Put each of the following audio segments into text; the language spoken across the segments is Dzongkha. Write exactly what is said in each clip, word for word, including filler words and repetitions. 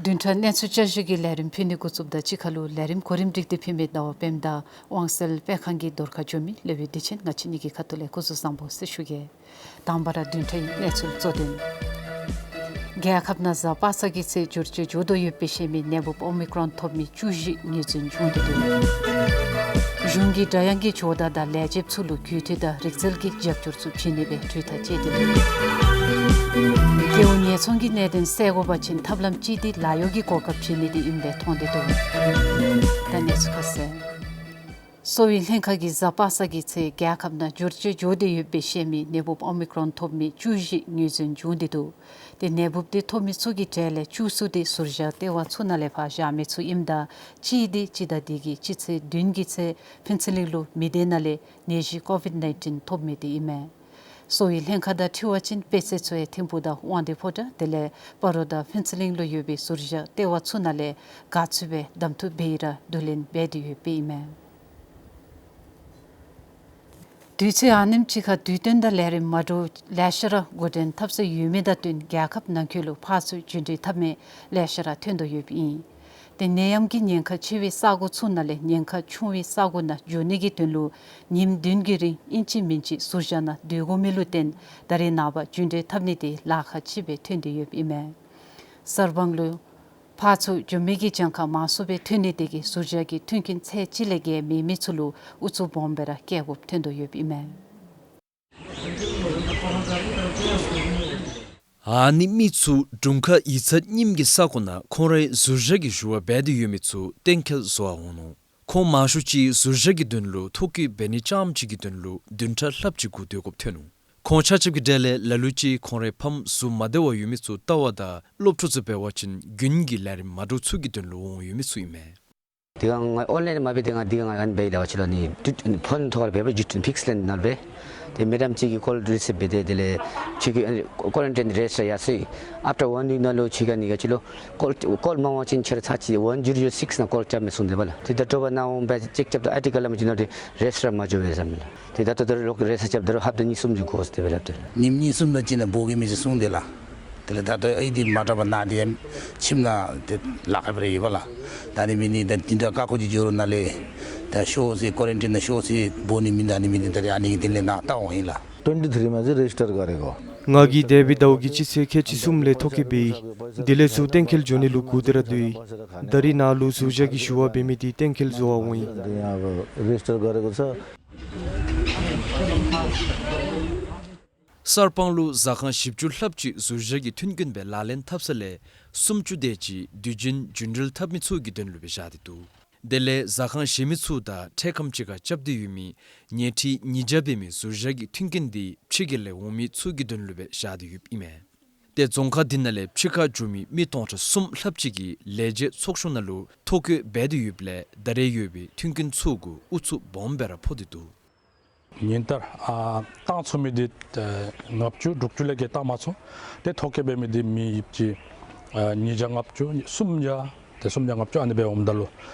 བདུན་ཕྲག་གནས་ཚུལ་བསྐྱར་ཞུ་གི་ལས་རིམ་ཕུལ་ནི་འགོ་བཙུགསཔ་ད་གཅིག་ཁར་ལུ་ལས་རིམ་གོ་རིམ་སྒྲིག་སྟེ་ཕུལ་མི་ཟླ་བ་བདུན་ཕྲག་དབང་གསལ་སྤེལ་ཁང་གི་རྫོང་ཁ་འགྱོ་མི་ལས་བྱེད་བདེ་ཆེན་ང་བཅས་གཉིས་ཀྱི་ཁ་ཐུག་ལས་སྐུ་གཟུགས་བཟང་པོ་ཟེར་ཞུ་གེ། དང་པ་ར་བདུན་ཕྲག་གི་གནས་ཚུལ་གཙོ་དོན། རྒྱལ་ཁབ་ནང་གཟའ་པ་སངས་ཀྱི་ཚེ་བསྒྱུར་བཅོས་འགྱོ་དོ་ཡོདཔ་སྦེ་བཤད་མི་ནད་འབུཔ་ཨོ་མི་ཀྲོན་ཐོབ་མི་བཅུ་བཞི་ངོས་འཛིན་བྱུང་སྟེ་འདུག། གཞུང་གིས་སྒྲ་དབྱངས་ཀྱི་ཇོ་བདག་དང་ལས་བྱེདཔ་ཚུ་ལུ་རྒུད་འཐུས་དང་རིག་རྩལ་གྱི་རྒྱབ་སྐྱོར་ཚུ་བྱིན་ནི་སྦེ་གྲོས་ཐག་བཅད་དེ་འདུག། སྐྱེ་བོ་ཉེས་ཚབས་ཀྱི་གནད་དོན་སེལ་དགོ་པ་ཅིན་ཐབས་ལམ་གཅིག་འདི་ལཱ་གཡོག་གི་གོ་སྐབས་བྱིན་ནི་འདི་ཨིནམ་སྦེ་མཐོང་སྟེ་འདུག། ད་གནས་ཚུལ་ཁ་གསལ། གསོ་བའི་ལྷན་ཁག་གིས་གཟའ་པ་སངས་ཀྱི་ཚེ་རྒྱལ་ཁབ་ནང་བསྒྱུར་བཅོས་འགྱོ་སྟེ་ཡོདཔ་སྦེ་བཤད་མི་ནད་འབུཔ་ཨོ་མི་ཀྲོན་ཐོབ་མི་བཅུ་བཞི་ངོས་འཛིན་བྱུང་སྟེ་འདུག། ཏེ་ནད་འབུཔ་འདི་ཐོབ་མི་ཚུ་གི་གྲས་ལས་བཅུ་གསུམ་འདི་ཟུར་བཞག་ལྟེ་བ་ཚུ་ནང་ལས་ཕར་བཞག་མི་ཚུ་ཨིནམ་ད་གཅིག་འདི་སྤྱི་ཟླ་འདི་གི་སྤྱི་ཚེས་བདུན་གྱི་ཚེ་ཕུན་ཚོགས་གླིང་ལུ་མི་སྡེ་ནང་ལས་ནད་གཞི་ཀོ་ཝིཌ་ནའིན་ཊིན་ཐོབ་མི་འདི་ཨིན་མས། གསོ་བའི་ལྷན་ཁག་དང་འཁྲིལ་བ་ཅིན་དཔེ་ཆ་ཚུ་ཡང་ཐིམ་ཕུག་དང་དབང་འདུས་ཕོ་བྲང་དེ་ལས་སྤ་རོ་དང་ཕུན་ཚོགས་གླིང་ལུ་ཡོད་པའི་ཟུར་བཞག་ལྟེ་བ་ཚུ་ནང་ལས་ག་ཚོད་སྦེ་གདམ་འཐུ་འབད་ཡི་ར་བསྡུ་ལེན་འབད་དེ་ཡོདཔ་ཨིན་མས། དུས་ཚོད་ཨ་ནེམ་ཅིག་ཁར་དུས་སྟོན་དང་ལས་རིམ་མ་འདྲཝ་ལེ་ཤ་ར་འགོ་འདྲེན་འཐབ་སྲོལ་ཡོད་མི་དང་བསྟུན་རྒྱལ་ཁབ་ནང་འཁོད་ལུ་ཕར་ཚུར་རྒྱུན་འགྲུལ་འཐབ་མི་ལེ་ཤ་ར་ཐོན་དོ་ཡོདཔ་ཨིན། ཏེ་ནད་ཡམས་ཀྱི་ཉེན་ཁ་ཆེ་བའི་ས་གོ་ཚུ་ནང་ལས་ཉེན་ཁ་ཆུང་བའི་ས་གོ་ནང་འགྱོ་ནི་གི་དོན་ལུ་ཉིནམ་བདུན་གྱི་རིང་ཨིན་ཅི་མིན་ཅི་ཟུར་བཞག་ནང་སྡོད་དགོ་མི་ལུ་བརྟེན་ད་རེས་ནངས་པ་རྒྱུན་འགྲུལ་འཐབ་ནི་དེ་ལཱ་ཁག་ཆེ་སྦེ་ཐོན་ཏེ་ཡོདཔ་ཨིན་མས། གསར་སྤང་ལུ་ཕར་ཚུར་འགྱོ་མི་གི་གྱངས་ཁ་མང་སུ་སྦེ་ཐོན་ནི་དེ་གིས་ཟུར་བཞག་གི་མཐུན་རྐྱེན་ཚད་གཅིག་ལས་བརྒལ་མེད་མི་ཚུ་ལུ་ཨུ་ཚུགས་སྦོམ་སྦེ་ར་བཀལ་དགོཔ་ཐོན་དོ་ཡོདཔ་ཨིན་མས། ཨ་ནི་མི་ཚུ་དྲུང་ཁག་ཡིག་ཚང་རྙིངམ་གི་ས་གོ་ནང་ཁོང་རའི་ཟུར་བཞག་གི་ཞུ་བ་འབད་དེ་ཡོད་མི་ཚུ་གཏན་འཁེལ་བཟོ་བར་འོང་ནུག། ཁོང་མང་ཤོས་ཅིག་ཟུར་བཞག་གི་དོན་ལུ་ཐོ་བཀོད་འབད་ནི་རྐྱངམ་ཅིག་གི་དོན་ལུ་བདུན་ཕྲག་ལྷགཔ་ཅིག་སྒུག་སྡོད་དགོཔ་ཐོན་ནུག། ཁོང་ཆ་ཁྱབ་ཀྱི་གྲས་ལས་ལ་ལུ་ཅིག་ཁོང་རའི་ཕམ་གཟུགས་མ་བདེ་བ་ཡོད་མི་ཚུ་ལྟ་བར་དང་སློབ་ཕྲུག་ཚུ་འབད་བ་ཅིན་རྒྱུན་གྱི་ལས་རིམ་མ་འདྲཝ་ཚུ་གི་དོན་ལུ་འོང་ཡོད་མི་ཚུ་ཨིན་མས། དེ་སྒང་ང་ཨོན་ལའིན་མ་འབད་དེ་སྒང་དེ་སྒང་ང་ཨ་ནི་འབད་ཡི་ལགས། ཕྱི་ལོགས་ནི་ཕོན་ཐོག་ལས་འབད་བར་བརྒྱུད་འཕྲིན་ཕིགསི་ལེན་ནང་འབད། ཏེ་མི་རམ་ཅིག་གིས་ཀོལ་རི་སིབ་འབད་དེ་དེ་ལས་ཁྱོད་ཀྱི་ཨ་ནི་ཀོ་རན་ཊིན་རེསཊ་ར་ཡར་སོ་ཡི། ཨཕ་ཊར་ཝན་ཝིག་ནང་ལུ་ཁྱོད་ཀྱིས་ཨ་ནི་ག་ཅི་ལོ་ཀོལ་ཀོལ་མ་འོང་བ་ཅིན་ཁྱོད་ར་ཚར་གཅིག་ཝན་ཇིରୋ་ཇིରୋ་སིགསི་ནང་ཀོལ་རྐྱབ་མས་གསུངས་དེས་པ་ལགས། ཏེ་ད་དྲོ་པ་ནཱ་འོང་སྦེ་ཅེཀ་རྐྱབ་ད་ཨའི་ཌི་ཀཱཌ་ལུ་མ་འགྱོ་ནང་ཏེ་རེསཊ་ར་མ་འགྱོ་བས་ཟེར་མས་ལགས། ཏེ་ད་ལྟོ་ད་རུང་རེས་གཟར་རྐྱབ་ད་རུང་ཧབ་ཏ་གཉིས་གསུམ་ཅིག་འགོར་ཟེར་དེ་སྦེ་སླབ་སྟེ་ལགས། ཉིནམ་གཉིས་གསུམ་དང་གཅིག་ནང་འབོ་གེ་མི་ཅིག་གསུངས་དེས་ལགས། དེ་ལས་ད་ལྟོ་ཨའི་འདི་མ་དྲག་པར་ནཱ་འདི་ཡང་ཁྱིམ་ནང་ཏེ་ལཱ་ཁག་སྦེ་ར་ཡོད་པ་ལགས། ད་ཨ་ནི་མི་འདི་ད་འདི་འདྲ་ཀ་ཀོ་ཅིག་འགྱོ་རུང་ནཱ་ལས་ད་ཤོར་སོ་ཡི། ཀོ་རན་ཊིན་ནང་ཤོར་སོ་ཡི། འབོ་ནི་མིན་འདུག། ཨ་ནི་མི་འདི་ད་རེས་ཨ་ནི་གི་དེ་ལས་ནཱ་ལྟ་འོང་ཡི་ལགས། ཊུ་ཝེན་ཊི་ཐི་རི་མ་ཟེར་རེ་ཇི་ཊར་ག་རེ་གོ། ང་གིས་འདས་པའི་ཟླཝ་གི་སྤྱི་ཚེས་ཁལ་གཅིག་གསུམ་ལས་ཐོ་བཀོད་འབད་ཡི། དེ་ལས་ཚུར་གཏན་འཁེལ་འགྱོ་ནི་ལུ་སྒུག་སྟེ་ར་སྡོད་ཡི། ད་རེས་ནཱ་ལུ་ཟུར་བཞག་གི་ཞུ་བ་འབད་མི་འདི་གཏན་འཁེལ་བཟོ་བར་འོང་ཡི། འདི་ཡང་རེ་ཇི་ཊར་ག་རེ་གོ་ས། གསར་སྤང་ལུ་ཟ་ཁང་བཞི་བཅུ་ལྷགཔ་ཅིག་ཟུར་བཞག་གི་མཐུན་རྐྱེན་སྦེ་ལག་ལེན་འཐབ་ས་ལས་སུམ་ཅུ་དེ་ཅིག་དུས་རྒྱུན་རྒྱུན་འགྲུལ་འཐབ་མི་ཚུ་གི་དོན་ལུ་སྦེ་བཞག་སྟེ་འདུག། དེ་ལས་ཟ་ཁང་གཞན་མི་ཚུ་དང་འཕྲལ་ཁམས་ཅིག་ཁར་རྐྱབ་སྟེ་ཡོད་མི་ཉལ་ཁྲི་ཉིས་བརྒྱ་འབད་མི་ཟུར་བཞག་གི་མཐུན་རྐྱེན་འདི་ཕྱི་རྒྱལ་ལས་འོང་མི་ཚུ་གི་དོན་ལུ་སྦེ་བཞག་སྟེ་ཡོདཔ་ཨིན་མས། ཏེ་རྫོང་ཁག་འདི་ནང་ལས་ཕྱི་ཁར་འགྱོ་མི་མི་སྟོང་ཕྲག་གསུམ་ལྷགཔ་ཅིག་གིས་ལས་བྱེད་ཚོགས་ཆུང་ནང་ལུ་ཐོ་བཀོད་འབད་དེ་ཡོདཔ་ལས་ད་རེས་ཡོད་པའི་མཐུན་རྐྱེན་ཚུ་གུ་ཨུ་ཚུགས་སྦོམ་སྦེ་ར་ཕོག་སྟེ་འདུག། ཉིན་ལྟར་ཨ་བཏང་ཚུགས་མི་འདི་ཨ་ལྔ་བཅུ་དྲུག་ཅུ་ལས་བརྒལ་བཏང་མ་ཚུགས། ཏེ་ཐོ་བཀོད་འབད་མི་འདི་མི་ཡིབ་ཅིག་ཨ་ཉིས་བརྒྱ་ལྔ་བཅུ་སུམ་བརྒྱ་ཏེ་སུམ་བརྒྱ་ལྔ་བཅུ་ཨ་ནི་སྦེ་འོངམ་ད་ལུ་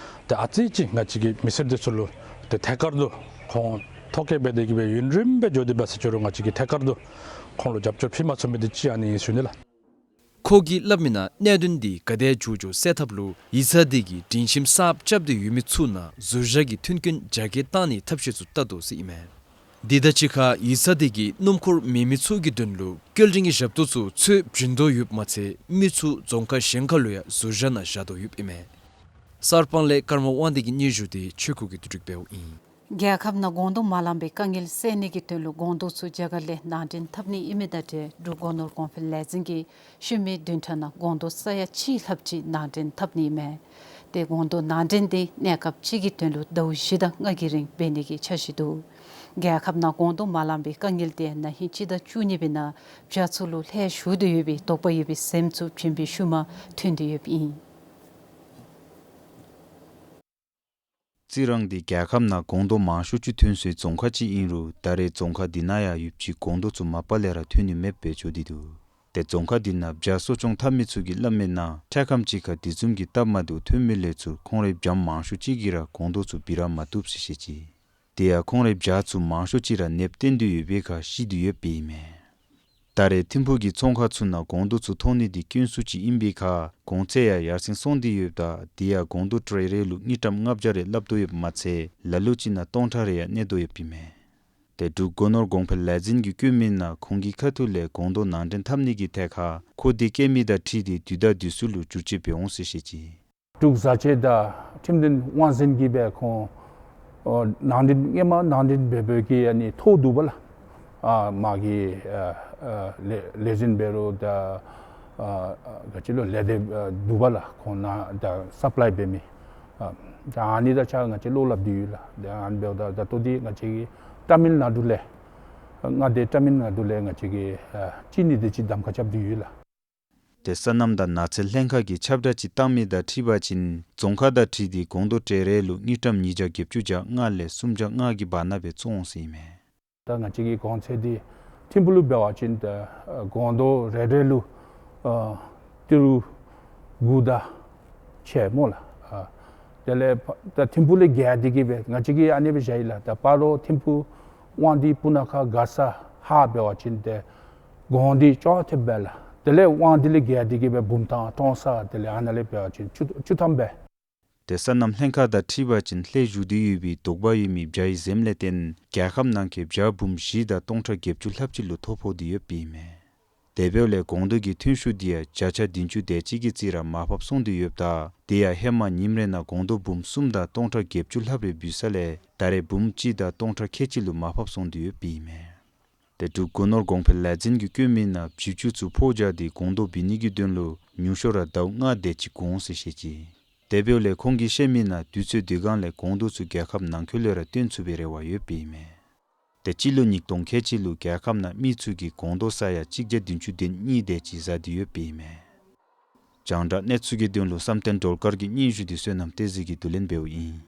ཏེ་ཨ་ཙི་ཅིག་ང་བཅས་ཀྱི་མི་སེར་འདི་ཚུ་ལུ་ཏེ་ཐད་ཀར་དུ་ཁོང་ཐོ་བཀོད་འབད་དེ་གི་སྦེ་ཡུན་རིངམོ་སྦེ་འགྱོ་སྟེ་འབད་ས་ཅིག་རུང་ང་བཅས་ཀྱིས་ཐད་ཀར་དུ་ཁོང་ལུ་རྒྱབ་སྐྱོར་ཕུལ་མ་ཚུགས་མི་འདི་ཅིག་ཨ་ནི་ཨིན་ཟེར་ཞུ་ནི་ལགས། ཁོ་གིས་སླབ་མི་ནང་གནད་དོན་འདི་ག་དེ་མགྱོགས་མགྱོགས་སེལ་ཐབས་ལུ་ཡིག་ཚང་འདི་གིས་སྒྲིང་ཞིམ་གསརཔ་རྐྱབ་སྟེ་ཡོད་མི་ཚུ་ནང་ཟུར་བཞག་གི་མཐུན་རྐྱེན་རྒྱ་སྐྱེད་བཏང་ནིའི་ཐབས་ཤེས་ཚུ་བལྟ་དོ་ཟེར་ཨིན་མས། འདི་དང་གཅིག་ཁར་ཡིག་ཚང་འདི་གིས་སྣུམ་འཁོར་མེད་མི་ཚུ་གི་དོན་ལུ་བསྐྱོད་འཕྲིན་གྱི་ཞབས་ཏོག་ཚུ་ཚུར་བྱིན་དོ་ཡོདཔ་མ་ཚད་མི་ཚུ་རྫོང་ཁག་གཞན་ཁར་ལུ་ཡང་ཟུར་བཞག་ནང་བཞག་དོ་ཡོདཔ་ཨིན་མས། གསར་སྤང་ལས་ཀརྨ་དབང་འདུས་ཀྱི་སྙན་ཞུ་འདི་ཆོས་སྐུ་གིས་བསྡུ་སྒྲིག་འབདཝ་ཨིན། རྒྱལ་ཁབ་ནང་སྒོང་རྡོག་མ་ལང་པའི་དཀའ་ངལ་སེལ་ནི་གི་དོན་ལུ་སྒོང་རྡོག་ཚུ་རྒྱ་གར་ལས་ནང་འདྲེན་འཐབ་ནི་ཨིན་མི་དང་འབྲེལ་འབྲུག་སྒོ་ནོར་གོང་འཕེལ་ལས་འཛིན་གྱིས་ཤུལ་མའི་བདུན་ཕྲག་ནང་སྒོང་རྡོག་ས་ཡ་གཅིག་ལྷགཔ་ཅིག་ནང་འདྲེན་འཐབ་ནི་ཨིན་མས། ཏེ་སྒོང་རྡོག་ནང་འདྲེན་འདི་གནས་སྐབས་ཅིག་གི་དོན་ལུ་ཟླཝ་བཞི་དང་ལྔ་གི་རིང་འབད་ནི་གི་འཆར་གཞི་འདུག། རྒྱལ་ཁབ་ནང་སྒོང་རྡོག་མ་ལང་པའི་དཀའ་ངལ་འདི་ན་ཧིང་སྤྱི་ཟླ་བཅུ་གཉིས་པའི་ནང་བྱཱར་ཚུ་ལུ་ལྷོད་ཞུགས་ཏེ་ཡོད་པའི་དོགས་པ་ཡོད་པའི་ཟིནམ་ཚུ་བྱིན་པའི་ཤུལ་མ་ཐོན་ཏེ་ཡོདཔ་ཨིན། རྩི་རང་འདི་རྒྱལ་ཁབ་ནང་སྒོང་རྡོག་མང་ཤོས་ཅིག་ཐོན་སའི་རྫོང་ཁག་ཅིག་ཨིན་རུང་ད་རེས་རྫོང་ཁག་འདི་ནང་ཡང་ཡོདཔ་ཅིག་སྒོང་རྡོག་ཚུ་མ་པ་ལས་ར་ཐོན་ནི་མེདཔ་སྦེ་འགྱོ་སྟེ་འདུག། ཏེ་རྫོང་ཁག་འདི་ནང་བྱཱར་གསོ་སྐྱོང་འཐབ་མི་ཚུ་གིས་སླབ་མིའི་ནང་འཕྲལ་ཁམས་ཅིག་ཁར་དེ་བཟུམ་གྱི་སྟབས་མ་བདེཝ་ཐོན་མི་ལས་ཚུར་ཁོང་རའི་བྱཱར་མང་ཤོས་ཅིག་གིས་ར་སྒོང་རྡོག་ཚུ་འབུལ་ར་མ་བཏུབ་ཟེར་བཤད་ཅི། དེ་ཡང་ཁོང་རའི་བྱཱར་ཚུ་མང་ཤོས་ཅིག་ར་ནདཔ་བཏོན་ཏེ་ཡོད་པའི་ཁར་ཤི་སྟེ་ཡོདཔ་ཨིན་མས། ད་རེས་ཐིམ་ཕུག་གི་ཚོང་ཁང་ཚུ་ནང་སྒོང་རྡོག་ཚུ་ཐོན་ནི་འདི་དཀོན་སུ་ཅིག་ཨིན་པའི་ཁར་གོང་ཚད་ཡང་ཡར་སེང་སོང་སྟེ་ཡོདཔ་ད་དེ་ཡང་སྒོང་རྡོག་ཊེ་རེ་ལུ་དངུལ་ཀྲམ་ལྔ་བརྒྱ་རེ་སླབ་དོ་ཡོདཔ་མ་ཚད་ལ་ལུ་ཅིག་ནང་སྟོང་ཕྲག་རེ་ཡང་གནས་དོ་ཡོདཔ་ཨིན་མས། དེ་འབྲུག་སྒོ་ནོར་གོང་འཕེལ་ལས་འཛིན་གྱིས་བཀོད་མི་ནང་ཁོང་གི་ཁ་ཐུག་ལས་སྒོང་རྡོག་ནང་འདྲེན་འཐབ་ནི་གི་ཐད་ཁར་ཁོ་དེ་བཀལ་མི་དང་འཁྲིལ་ཏེ་དུས་དང་དུས་སུ་ལུ་བསྒྱུར་བཅོས་འབད་འོང་ཟེར་བཤད་ཅི། འབྲུག་བཟའ་ཆས་དང་ཁྲིམས་དོན་དབང་འཛིན་གྱིས་སྦེ་ཁོང་ཨོ་ནང་འདྲེན་ཧེ་མ་ནང་འདྲེན་འབད་འབདཝ་གི་ཨ་ནི་ཐོ་བསྡུ་བ་ལགས། ཨ་མ་གི་ཨ་ཨ་ལས་ལས་འཛིན་འབད་རུང་ད་ཨ་ཨ་ག་ཅི་ལོ་ལས་སྡེ་ཨ་བསྡུ་བ་ལགས། ཁོང་ནང་ད་སབ་ལའི་འབད་མི་ཨ་ད་ཨ་ནི་དང་ཆ་ང་བཅས་བློ་སླབ་སྟེ་ཡོད་ལགས། ད་ཨ་ནི་འབདཝ་ད་ད་ལྟོ་འདི་ང་བཅས་ཀྱི་ཊ་མིལ་ནཱ་ཌུ་ལས་མངའ་སྡེ་ཊ་མིལ་ནཱ་ཌུ་ལས་ང་བཅས་ཀྱིས་ཨ་ཅིག་ནི་དེ་ཅིག་གདམ་ཁ་རྐྱབ་སྟེ་ཡོད་ལགས། དེ་སོ་ནམ་དང་ནགས་ཚལ་ལྷན་ཁག་གིས་ཁྱབ་བསྒྲགས་ཅིག་བཏང་མི་དང་འཁྲིལ་བ་ཅིན་རྫོང་ཁག་དང་འཁྲིལ་ཏེ་སྒོང་རྡོག་ཊེ་རེ་ལུ་དངུལ་ཀྲམ་ཉིས་བརྒྱ་བརྒྱད་ཅུ་གྱ་ལྔ་ལས་སུམ་བརྒྱ་ལྔ་གི་བར་ན་སྦེ་བཙུགས་འོང་ཟེར་ཨིན་མས། ད་ང་བཅས་ཀྱི་གོང་ཚད་འདི་ཐིམ་ཕུག་ལུ་འབད་བ་ཅིན་ད་ཨ་སྒོང་རྡོག་རེ་རེ་ལུ་ཨ་ཏི་རུ་དགུ་དང་ཕྱེད་སྨོ་ལགས། ཨ་དེ་ལས་ད་ཐིམ་ཕུག་ལས་བརྒལ་ཏེ་གི་སྦེ་ང་བཅས་ཀྱིས་ཨ་ནི་སྦེ་བཞག་ཡི་ལགས། ད་སྤ་རོ་ཐིམ་ཕུག་དབང་འདུས་སྤུ་ན་ཁ་མགར་ས་ཧཱ་འབད་བ་ཅིན་ཏེ་སྒོང་འདི་ཅོག་འཐདཔ་སྦེ་ལགས། དེ་ལས་དབང་འདུས་ལས་བརྒལ་ཏེ་གི་སྦེ་བུམ་ཐང་ཀྲོང་གསར་དེ་ལས་ཨ་ནཱ་ལས་འབད་བ་ཅིན་བཅུ་བཅུ་ཐམ་སྦེ། དེ་སོ་ནམ་ལྷན་ཁག་དང་འཁྲིལ་བ་ཅིན་ལྷོད་བཞུགས་ཏེ་ཡོད་པའི་དོགས་པ་ཡོད་མི་བྱ་ཡི་གཟིམ་ལས་བརྟེན་རྒྱལ་ཁབ་ནང་གི་བྱ་འབུམ་བཞི་དང་སྟོང་ཕྲག་བརྒྱད་ཅུ་ལྷགཔ་ཅིག་ལུ་ཐོ་ཕོག་སྟེ་ཡོདཔ་ཨིན་མས། དེ་འབདཝ་ལས་སྒོང་རྡོག་གི་ཐོན་ཤུགས་འདི་ཡང་བརྒྱ་ཆ་བདུན་ཅུ་དེ་ཅིག་གི་རྩིས་ར་མར་ཕབ་སོང་སྟེ་ཡོདཔ་ད་དེ་ཡང་ཧེ་མ་ཉིནམ་རེ་ནང་སྒོང་རྡོག་འབུམ་གསུམ་དང་སྟོང་ཕྲག་བརྒྱད་ཅུ་ལྷགཔ་རེ་འབུད་ས་ལས་ད་རེས་འབུམ་གཅིག་དང་སྟོང་ཕྲག་ཁལ་གཅིག་ལུ་མར་ཕབ་སོང་སྟེ་ཡོདཔ་ཨིན་མས། དེ་འབྲུག་སྒོ་ནོར་གོང་འཕེལ་ལས་འཛིན་གྱིས་བཀོད་མི་ནང་བྱི་ཅུང་ཚུ་ཕོ་རྒྱས་འདི་སྒོང་རྡོག་འབུད་ནི་གི་དོན་ལུ་ཉུང་ཤོས་ར་ཟླཝ་ལྔ་དེ་ཅིག་འགོར་འོང་ཟེར་བཤད་ཅི། དེ་འབདཝ་ལས་ཁོང་གིས་བཤད་མི་ནང་དུས་ཚོད་དེ་སྒང་ལས་སྒོང་རྡོག་ཚུ་རྒྱལ་ཁབ་ནང་འཁོད་ལས་ར་བཏོན་ཚུགས་པའི་རེ་བ་ཡོདཔ་ཨིན་མས། དེ་སྤྱི་ལོ་ཉིས་སྟོང་ཁལ་གཅིག་ལུ་རྒྱལ་ཁབ་ནང་མི་ཚུ་གིས་སྒོང་རྡོག་ས་ཡ་གཅིག་བརྒྱ་བདུན་ཅུ་དོན་གཉིས་དེ་ཅིག་བཟའ་སྟེ་ཡོདཔ་ཨིན་མས། རྒྱང་བསྒྲགས་གནས་ཚུལ་གྱི་དོན་ལུ་བསམ་གཏན་སྒྲོལ་དཀར་གྱི་སྙན་ཞུ་འདི་བསོད་ནམས་བསྟན་འཛིན་གྱིས་བསྡུ་ལེན་འབདཝ་ཨིན།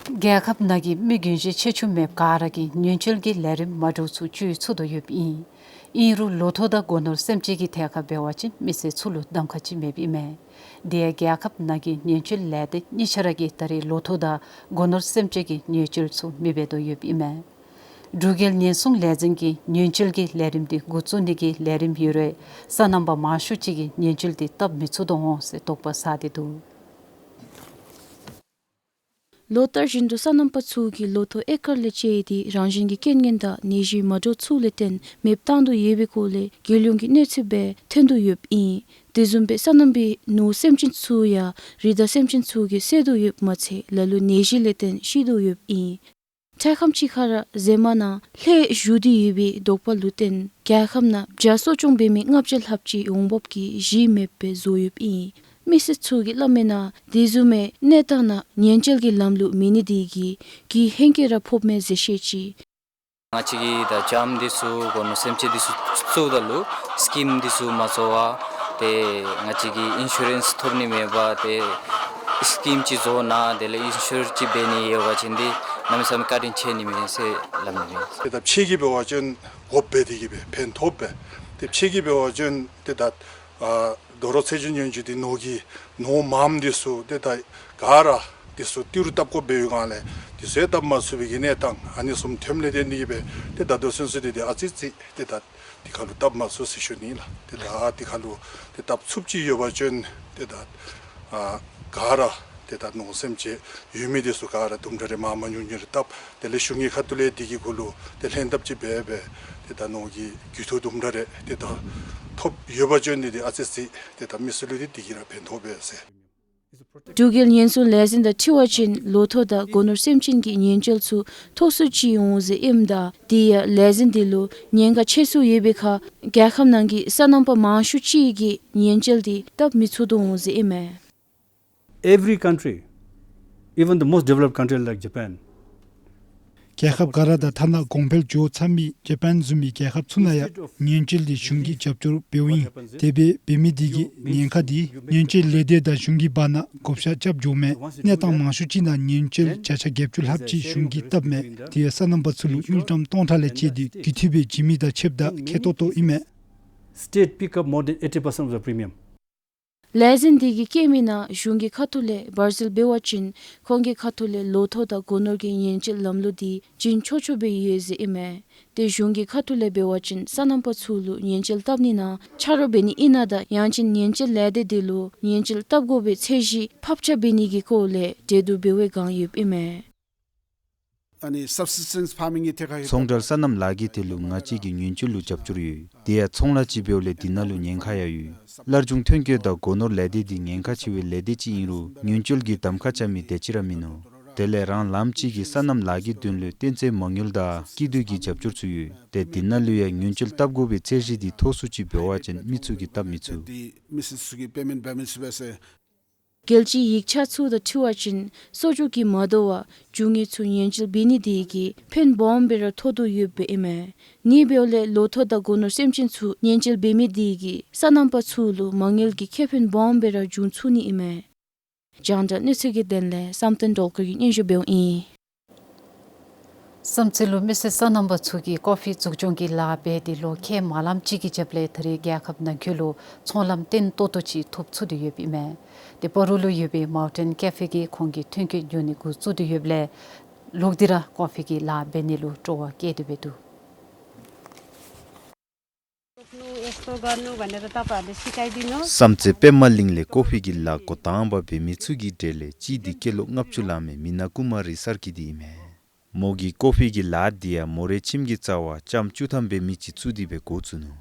རྒྱལ་ཁབ་ནང་གི་མི་རྒྱུན་ཤེས་ཆེ་ཆུང་མེདཔ་ག་ར་གིས་ཉེན་བཅོལ་གྱི་ལས་རིམ་མ་འདྲཝ་ཚུ་བཅོས་ཚུགས་དོ་ཡོདཔ་ཨིན། ཨིན་རུང་ལོ་ཐོག་དང་སྒོ་ནོར་སེམས་ཅན་གྱི་ཐད་ཁར་འབད་བ་ཅིན་མི་སེར་ཚུ་ལུ་གདམ་ཁ་ཅིག་མེདཔ་ཨིན་མས། དེ་ཡང་རྒྱལ་ཁབ་ནང་གི་ཉེན་བཅོལ་ལས་སྡེ་གཉིས་ཆ་ར་གིས་ད་རེས་ལོ་ཐོག་དང་སྒོ་ནོར་སེམས་ཅན་གྱི་ཉེན་བཅོལ་ཚུ་མི་འབད་དོ་ཡོདཔ་ཨིན་མས། འབྲུག་རྒྱལ་ཉེན་སྲུང་ལས་འཛིན་གྱིས་ཉེན་བཅོལ་གྱི་ལས་རིམ་འདི་འགོ་བཙུགས་ནི་གི་ལས་རིམ་ཡོད་རུང་སོ་ནམ་པ་མང་ཤོས་ཅིག་གིས་ཉེན་བཅོལ་འདི་བཏབ་མི་ཚུགས་དོ་འོང་ཟེར་དོགས་པ་ཟ་སྟེ་འདུག། ལོ་ལྟར་བཞིན་དུ་སོ་ནམ་པ་ཚུ་གིས་ལོ་ཐོག་ཨེ་ཀར་ལས་བཅད་དེ་རང་བཞིན་གྱི་རྐྱེན་ངན་དང་ནད་གཞི་མ་འདྲཝ་ཚུ་ལས་བརྟེན་མེདཔ་བཏང་དོ་ཡོད་པའི་སྐོར་ལས་རྒྱལ་ཡོངས་ཀྱི་གནས་ཚུལ་སྦེ་ཐོན་དོ་ཡོདཔ་ཨིན། དེ་བཟུམ་སྦེ་སོ་ནམ་པའི་ནོར་སེམས་ཅན་ཚུ་ཡང་རི་དྭགས་སེམས་ཅན་ཚུ་གིས་བསད་དོ་ཡོདཔ་མ་ཚད་ལ་ལུ་ནད་གཞི་ལས་བརྟེན་ཤི་དོ་ཡོདཔ་ཨིན། འཕྲལ་ཁམས་ཅིག་ཁར་ར་གཟིམ་ནང་ལྷོད་བཞུགས་ཏེ་ཡོད་པའི་དོགས་པ་ལུ་བརྟེན་རྒྱལ་ཁབ་ནང་བྱ་གསོ་སྐྱོང་འབད་མི་ལྔ་བརྒྱ་ལྷགཔ་ཅིག་འོང་འབབ་ཀྱི་གཞི་མེདཔ་སྦེ་བཟོ་ཡོདཔ་ཨིན། མི་སེར་ཚུ་གིས་སླབ་མི་ནང་དེ་བཟུམ་མའི་གནས་སྟངས་ནང་ཉེན་བཅོལ་གྱི་ལམ་ལུགས་མེད་ནི་དེ་གིས་གྱོང་ཧེང་སྐལ་ར་ཕོགཔ་མས་ཟེར་བཤད་ཅི། ང་བཅས་ཀྱིས་ད་བྱམ་འདི་ཚུ་སྒོ་ནོར་སེམས་ཅན་འདི་ཚུ་བཙུགསཔ་ད་ལུ་སི་ཀིམ་འདི་ཚུ་མ་བཙུགས་པར་ཏེ་ང་བཅས་ཀྱིས་ཨིན་ཤུ་རེནསི་ཐོབ་ནི་མེད་པར་ཏེ་སི་ཀིམ་ཅིག་བཟོ་གནང་དེ་ལས་ཨིན་ཤུར་ཅིག་འབད་ནི་ཡོད་པ་ཅིན་འདི་གནམ་མེད་ས་མེད་བཀའ་དྲིན་ཆེ་ནི་མས་ཟེར་སླབ་ནི་མས། ཏེ་ད་ཕྱི་གི་འབད་བ་ཅིན་དགོཔ་སྦེ་དེ་གིས་སྦེ་ཕན་ཐོགས་སྦེ་ཏེ་ཕྱི་གི་འབད་བ་ཅིན་ཏེ་ད་ཨ་རྡོ་རོག་ཚེས་བཅུ་ཉིནམ་ཅིག་འདི་ནོར་གྱི་ནོར་མངམ་འདི་ཚུ་ཏེ་ད་ག་ར་འདི་ཚུ་ཏི་རུ་བཏབ་དགོཔ་སྦེ་ཡོད་ག་ལས་འདི་ཚུ་ཡང་བཏབ་མ་ཚུགས་པའི་གི་གནས་སྟངས་ཨ་ནི་བཟུམ་ཐོནམ་ལས་བརྟེན་ཏེ་གིས་སྦེ་ཏེ་ད་ལྟོ་ཚུན་ཚོད་འདི་ཏེ་ཨ་ཙི་ཙི་ཏེ་ད་འདི་ཁར་ལུ་བཏབ་མ་ཚུགས་ཟེར་ཞུ་ནི་ལགས། ཏེ་ད་འདི་ཁར་ལུ་ཏེ་བཏབ་ཚུགསཔ་ཅིག་ཡོད་པ་ཅིན་ཏེ་ད་ཨ་ག་ར་ཏེ་ད་ནོར་སེམས་ཅན་ཡོད་མི་འདི་ཚུ་ག་ར་དུམ་གྲ་རེ་མང་མང་ཉུང་ཉུང་རེ་བཏབ། དེ་ལས་གཞུང་གི་ཁ་ཐུག་ལས་འདི་གི་གུ་ལུ་ཏེ་ལྷན་ཐབས་ཅིག་འབད་སྦེ་ཏེ་ད་ནོར་གྱི་རྒུད་འཐུས་དུམ་གྲ་རེ་ཏེ་ད་ཐོབ་ཡོད་པ་ཅིན་འདི་ཏེ་ཨ་ཙི་ཙི་ཏེ་ད་མི་སེར་ལུ་འདི་འདི་གིས་ར་ཕན་ཐོགས་པས་ཟེར། འབྲུག་རྒྱལ་ཉེན་སྲུང་ལས་འཛིན་དང་འཁྲིལ་བ་ཅིན་ལོ་ཐོག་དང་སྒོ་ནོར་སེམས་ཅན་གྱི་ཉེན་བཅོལ་ཚུ་མཐོ་སུ་ཅིག་འོང་ཟེར་ཨིནམ་ད་དེ་ཡང་ལས་འཛིན་འདི་ལུ་ཉེན་ཁ་ཆེ་སུ་ཡོད་པའི་ཁར་རྒྱལ་ཁབ་ནང་གི་སོ་ནམ་པ་མང་ཤོས་ཅིག་གིས་ཉེན་བཅོལ་འདི་བཏབ་མི་ཚུགས་དོ་འོང་ཟེར་ཨིན་མས། Every country, even the most developed country like Japan, རྒྱལ་ཁབ་ག་ར་དང་ཐ་ན་གོང་འཕེལ་འགྱོ་ཚར་མི་ཇ་པཱན་བཟུམ་མའི་རྒྱལ་ཁབ་ཚུ་ནང་ཡང་ཉེན་བཅོལ་འདི་གཞུང་གིས་རྒྱབ་སྐྱོར་འབདཝ་ཨིན། དེ་སྦེ་འབད་མི་འདི་གིས་ཉེན་ཁ་འདི་ཉེན་བཅོལ་ལས་སྡེ་དང་གཞུང་གི་བར་ན་བགོ་བཤའ་རྐྱབ་འགྱོཝ་མས། གནས་སྟངས་མང་ཤོས་ཅིག་ནང་ཉེན་བཅོལ་བརྒྱ་ཆ་བརྒྱད་ཅུ་ལྷགཔ་ཅིག་གཞུང་གིས་བཏབ་མས། དེ་ཡང་སོ་ནམ་པ་ཚུ་ལུ་དངུལ་ཀྲམ་སྟོང་ཕྲག་ལས་བཅད་དེ་རྒུད་འཐུས་སྦེ་བྱིན་མི་དང་ཕྱདཔ་ད་ཁེ་ཏོག་ཏོ་ཨིན་མས། State pick up more than eighty percent of the premium. ལས་འཛིན་འདི་གིས་བཀོད་མི་ནང་གཞུང་གི་ཁ་ཐུག་ལས་འབར་རྩེད་འབད་བ་ཅིན་ཁོང་གི་ཁ་ཐུག་ལས་ལོ་ཐོག་དང་སྒོ་ནོར་གྱི་ཉེན་བཅོལ་ལམ་ལུགས་འདི་བྱིན་ཆོག་ཆོག་སྦེ་ཡོད་ཟེར་ཨིན་མས། ཏེ་གཞུང་གི་ཁ་ཐུག་ལས་འབད་བ་ཅིན་སོ་ནམ་པ་ཚུ་ལུ་ཉེན་བཅོལ་བཏབ་ནི་ནང་ཆ་རོགས་འབད་ནི་ཨིན་ན་དང་ཡང་ཅིན་ཉེན་བཅོལ་ལས་སྡེ་འདི་ལུ་ཉེན་བཅོལ་བཏབ་དགོ་པའི་ཚད་གཞི་ཕབ་ཆ་འབད་ནི་གི་སྐོར་ལས་གྲོས་བསྡུར་འབད་བའི་བསྒང་ཡོདཔ་ཨིན་མས། ཨ་ནི་སབ་སིས་ཊེནསི་ཕར་མིང་གི་ཐད་ཁར་ཡོད། ཚོང་འབྲེལ་སོ་ནམ་ལཱ་གི་ཐད་ལུ་ང་བཅས་ཀྱིས་ཉེན་བཅོལ་ལུ་རྒྱབ་སྐྱོར་ཡོད། དེ་ཡང་ཚོང་ལཱ་ཅིག་འབདཝ་ལས་འདི་ནང་ལུ་ཉེན་ཁ་ཡང་ཡོད། སླར་འབྱུང་ཐོན་སྐྱེད་དང་སྒོ་ནོར་ལས་སྡེ་འདི་ཉེན་ཁ་ཆེ་བའི་ལས་སྡེ་ཅིག་ཨིན་རུང་ཉེན་བཅོལ་གྱི་གདམ་ཁ་རྐྱབ་མི་དེ་ཅིག་ར་མིན་ནུག། དེ་ལས་རང་ལམ་ཅིག་གིས་སོ་ནམ་ལཱ་གི་དོན་ལུ་བསྟན་རྩིས་མ་དངུལ་དང་སྐྱིད་སྡུག་གི་རྒྱབ་སྐྱོར་ཚུ་ཡོད། ཏེ་འདི་ནང་ལུ་ཡང་ཉེན་བཅོལ་བཏབ་དགོ་པའི་ཚད་གཞི་འདི་མཐོ་སུ་ཅིག་འབད་བ་ཅིན་མི་ཚུ་གིས་བཏབ་མི་ཚུགས། འདི་མི་སེར་ཚུ་གིས་པེ་མེནཊ་འབད་མི་ཚུགས་པས་ཟེར། རྒྱལ་སྤྱིའི་ཡིག་ཆ་ཚུ་དང་འཁྲིལ་བ་ཅིན་གསོག་འཇོག་གིས་མ་དོ་བར་རྒྱུ་དངོས་ཚུ་ཉེན་བཅོལ་འབད་ནི་དེ་གིས་ཕན་སྦོམ་སྦེ་ར་ཐོགས་དོ་ཡོདཔ་ཨིན་མས། ཨ་ནི་འབདཝ་ལས་ལོ་ཐོག་དང་སྒོ་ནོར་སེམས་ཅན་ཚུ་ཉེན་བཅོལ་འབད་མི་དེ་གིས་སོ་ནམ་པ་ཚུ་ལུ་མ་དངུལ་གྱི་ཁེ་ཕན་སྦོམ་སྦེ་ར་འབྱུང་ཚུགས་ནི་ཨིན་མས། རྒྱང་བསྒྲགས་གནས་ཚུལ་གྱི་དོན་ལས་བསམ་གཏན་སྒྲོལ་དཀར་གྱིས་སྙན་ཞུ་འབདཝ་ཨིན། བསམ་རྩེ་ལུ་མི་སེར་སོ་ནམ་པ་ཚུ་གིས་ཀོ་ཕི་འཛུགས་སྐྱོང་གི་ལཱ་འབད་དེ་ལོ་ཁལ་མ་ལངམ་ཅིག་གི་རྒྱབ་ལས་ད་རེས་རྒྱལ་ཁབ་ནང་འཁོད་ལུ་ཚོང་ལམ་བརྟན་ཏོག་ཏོ་ཅིག་ཐོབ་ཚུགས་ཏེ་ཡོདཔ་ཨིན་མས། ཏེ་སྤ་རོ་ལུ་ཡོད་པའི་མའུ་ཊེན་ཀེ་ཕེ་གིས་ཁོང་གི་ཐོན་སྐྱེད་འགྱོ་ནི་འགོ་བཙུགས་ཏེ་ཡོདཔ་ལས་ལོག་སྟེ་ར་ཀོ་ཕི་གི་ལཱ་འབད་ནི་ལུ་སྤྲོ་བ་བསྐྱེད་དེ་འབད་འདུག། रोप्नु, यस्तो गर्नु भनेर तपाईँहरूले सिकाइदिनु। བསམ་རྩེ་པདྨ་གླིང་ལས་ཀོ་ཕི་གི་ལཱ་འགོ་དང་པ་འབད་མི་ཚུ་གི་གྲས་ལས་གཅིག་འདི་སྐྱེས་ལོ་ལྔ་བཅུ་ལང་མི་མི་ནག་ཀུ་མ་རི་སར་གྱི་འདི་ཨིན་མས། མོ་གིས་ཀོ་ཕི་གི་ལཱ་འདི་ཡང་མོ་རའི་ཁྱིམ་གྱི་རྩ་བར་ལྕངམ་བཅུ་ཐམ་འབད་མི་ཅིག་བཙུགས་ཏེ་སྦེ་འགོ་བཙུགས་ནུག།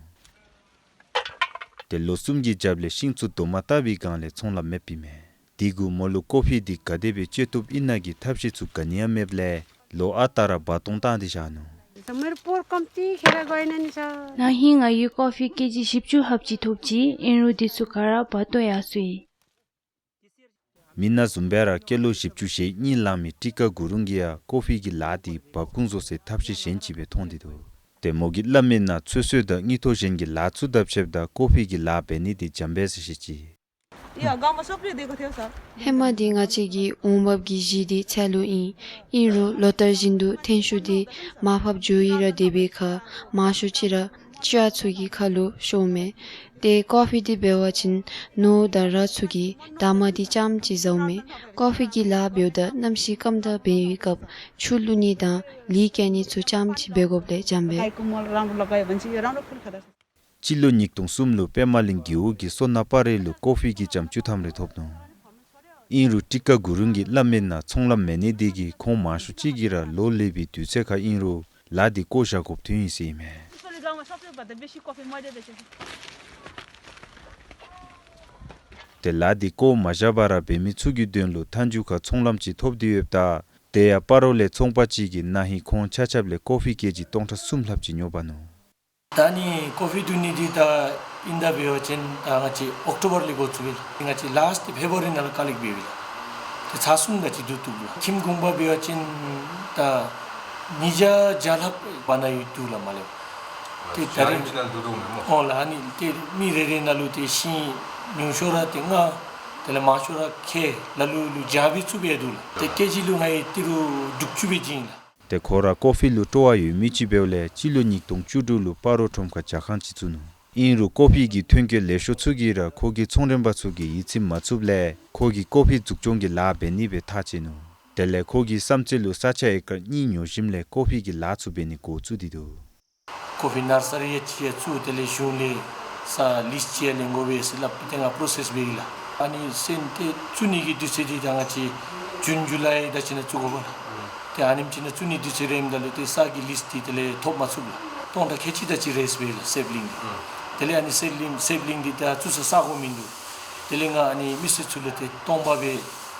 ཏེ་ལོ་གསུམ་གྱི་རྒྱབ་ལས་ཤིང་ཚུ་རྡོག་མ་བཏགས་པའི་སྒང་ལས་ཚོང་ལཱ་མེདཔ་ཨིན་མས། དེ་གུ་མོ་ལུ་ཀོ་ཕི་འདི་ག་དེ་སྦེ་སྤྱོད་བཏུབ་ཨིན་ན་གི་ཐབས་ཤེས་ཚུ་ག་ནི་ཡང་མེདཔ་ལས་ལོ་ཨ་རྟག་ར་འབག་སྟོང་བཏང་སྟེ་བཞག་ནུག། मेरो पोहोर कम्ती खेर गएन नि सर। ན་ཧིང་ང་ཡུལ་ཀོ་ཕི་ཀེ་ཇི་བཞི་བཅུ་ལྷགཔ་ཅིག་ཐོབ་ཅི། ཨིན་རུང་དེ་ཚུ་ག་ར་འབག་སྟོང་ཡར་སོ་ཡི། མི་ནག་བཟུམ་སྦེ་ར་སྐྱེས་ལོ་བཞི་བཅུ་ཞེ་གཉིས་ལང་མི་ཊི་ཀ་གུ་རུང་གིས་ཡང་ཀོ་ཕི་གི་ལཱ་འདི་འབག་ཁུངས་བཟོ་སའི་ཐབས་ཤེས་གཞན་ཅིག་སྦེ་མཐོང་སྟེ་འདུག། ཏེ་མོ་གིས་སླབ་མི་ནང་ཚོད་བསྲེ་དང་དངུལ་ཐོག་གཞན་གྱི་ལཱ་ཚུ་དང་ཕྱདཔ་ད་ཀོ་ཕི་གི་ལཱ་འབད་ནི་འདི་འཇམ་པས་ཟེར་བཤད་ཅི། ཧེ་མ་འདི་ང་བཅས་ཀྱི་འོང་འབབ་ཀྱི་གཞི་འདི་ཚལ་ལུ་ཨིན། ཨིན་རུང་ལོ་ལྟར་བཞིན་དུ་ཐོན་ཤུགས་འདི་མར་ཕབ་འགྱོ་ཡི་ར་དེ་སྦེ་ཁར་མང་ཤོས་ཅིག་ར་ཅ་ཆས་ཚུ་གི་ཁར་ལུ་ཤོརཝ་མས། ཏེ་ཀོ་ཕི་འདི་འབད་བ་ཅིན་ནོར་དང་ར་ཚུ་གིས་འདབ་མ་འདི་རྐྱངམ་ཅིག་ཟཝ་མས། ཀོ་ཕི་གི་ལཱ་འབདཝ་ད་གནམ་གཤིས་སྐམ་དྲགས་འབད་བའི་སྐབས་ཆུ་བླུག་ནི་དང་ལུད་བཀལ་ནི་ཚུ་རྐྱངམ་ཅིག་འབད་དགོཔ་ལས་འཇམ་པས། སྤྱི་ལོ་ཉིས་སྟོང་གསུམ་ལུ་པདྨ་གླིང་རྒེད་འོག་གི་སོ་ནམ་པ་རེ་ལུ་ཀོ་ཕི་གི་ལྕངམ་བཅུ་ཐམ་རེ་ཐོབ་ནུག། ཨིན་རུང་ཊི་ཀ་གུ་རུང་གིས་སླབ་མི་ནང་ཚོང་ལམ་མེད་ནི་དེ་གིས་ཁོང་མང་ཤོས་ཅིག་གིས་ར་ལོ་ལེགས་པའི་དུས་ཚོད་ཁར་ཨིན་རུང་ལཱ་འདི་བཀོ་བཞག་དགོཔ་ཐོན་ཡི་ཟེར་ཨིན་མས། ཏེ་ལཱ་འདི་བཀོ་མ་བཞག་པར་ར་འབད་མི་ཚུ་གི་དོན་ལུ་མཐའ་མཇུག་ཁར་ཚོང་ལམ་ཅིག་ཐོབ་སྟེ་ཡོདཔ་ད་དེ་ཡང་སྤ་རོ་ལས་ཚོང་པ་ཅིག་གིས་ན་ཧིང་ཁོང་ཆ་ཁྱབ་ལས་ཀོ་ཕི་ཀེ་ཇི་སྟོང་ཕྲག་གསུམ་ལྷགཔ་ཅིག་ཉོ་འབག་ནུག། ད་ནི་ཀོ་ཕི་བསྡུ་ནི་འདི་ད་ཨིན་ད་འབད་བ་ཅིན་ད་ང་བཅས་ཨོག་ཊོ་བར་ལས་འགོ་བཙུགས་ཡི་ལགས། ང་བཅས་ལཱསཊ་ཕེབ་རུ་ཝ་རི་ནང་ལུ་ཀ་ལེཀཊ་འབད་ཡི་ལགས། ཏེ་ཚར་གསུམ་དེ་ཅིག་བསྡུ་བཏུབ་ལགས། ཁྱིམ་གུང་པ་འབད་བ་ཅིན་ད་ཉིས་བརྒྱ་བརྒྱ་ལྷགཔ་བར་ན་ཡོད་འདུག་ལགས་མ་ལས། ཏེ་ད་རེས་ཨོ་ལགས། ཨ་ནི་ཏེ་མི་རེ་རེ་ནང་ལུ་ཏེ་ཤིང་ཉུང་ཤོས་ར་ཏེ་ལྔ་དེ་ལས་མང་ཤོས་ར་ཁལ་ལ་ལུ་ལུ་བརྒྱ་སྦེ་བཙུགས་སྦེ་འདུག་ལགས། ཏེ་ཀེ་ཇི་ལུ་ང་གིས་ཏི་རུ་དྲུག་ཅུ་སྦེ་བྱིན་ཡི་ལགས། ཏེ་ཁོ་ར་ཀོ་ཕི་ལུ་སྤྲོ་བ་ཡོད་མི་ཅིག་འབདཝ་ལས་སྤྱི་ལོ་ཉིས་སྟོང་བཅུ་དྲུག་ལུ་སྤ་རོ་ཁྲོམ་ཁར་ཇ་ཁང་ཅིག་བཙུགས་ནུག། ཨིན་རུང་ཀོ་ཕི་གི་ཐོན་སྐྱེད་ལེགས་ཤོམ་ཚུ་གིས་ར་ཁོ་གི་ཚོང་མགྲོན་པ་ཚུ་གི་ཡིད་ཚིམ་མ་ཚུགསཔ་ལས་ཁོ་གིས་ཀོ་ཕི་འཛུགས་སྐྱོང་གི་ལཱ་འབད་ནི་སྦེ་ཐག་བཅད་ནུག། དེ་ལས་ཁོ་གིས་བསམ་རྩེ་ལུ་ས་ཆ་ཨེ་ཀར་གཉིས་ཉོ་ཞིནམ་ལས་ཀོ་ཕི་གི་ལཱ་ཚུ་འབད་ནི་འགོ་བཙུགས་ཏེ་འདུག། ཀོ་ཕི་ནར་སི་རི་ཅིག་ཡང་བཙུགས། དེ་ལས་གཞུང་ལས་ས་ལིསི་ཅིག་ཡང་ལེན་དགོ་པས་ཟེར་སླབ་སྦེ་ཏེ་ང་པྲོ་སེསི་འབད་ཡི་ལགས། ཨ་ནི་སོན་ཏེ་བཙུགས་ནི་གི་དུས་ཚོད་འདི་ད་ང་བཅས་ཇུན་ཇུ་ལའི་དེ་ཅིག་ནང་བཙུགས་དགོ་པས་ལགས། ཏེ་ཨ་ནེམ་ཅིག་ནང་བཙུགས་ནི་དུས་ཚོད་རནམ་ད་ལུ་ཏེ་ས་གི་ལིསི་འདི་དེ་ལས་ཐོབ་མ་ཚུགས་ལགས། སྟོང་ཕྲག་ཁལ་གཅིག་དེ་ཅིག་རེ་སྦེ་ལགས་སེབ་ལིང་འདི། དེ་ལས་ཨ་ནི་སེབ་ལིང་སེབ་ལིང་འདི་ད་བཙུགས་ས་ས་གོ་མིན་འདུག། དེ་ལས་ང་ཨ་ནི་མི་སེར་ཚུ་ལུ་ཏེ་སྟོང་པ་སྦེ་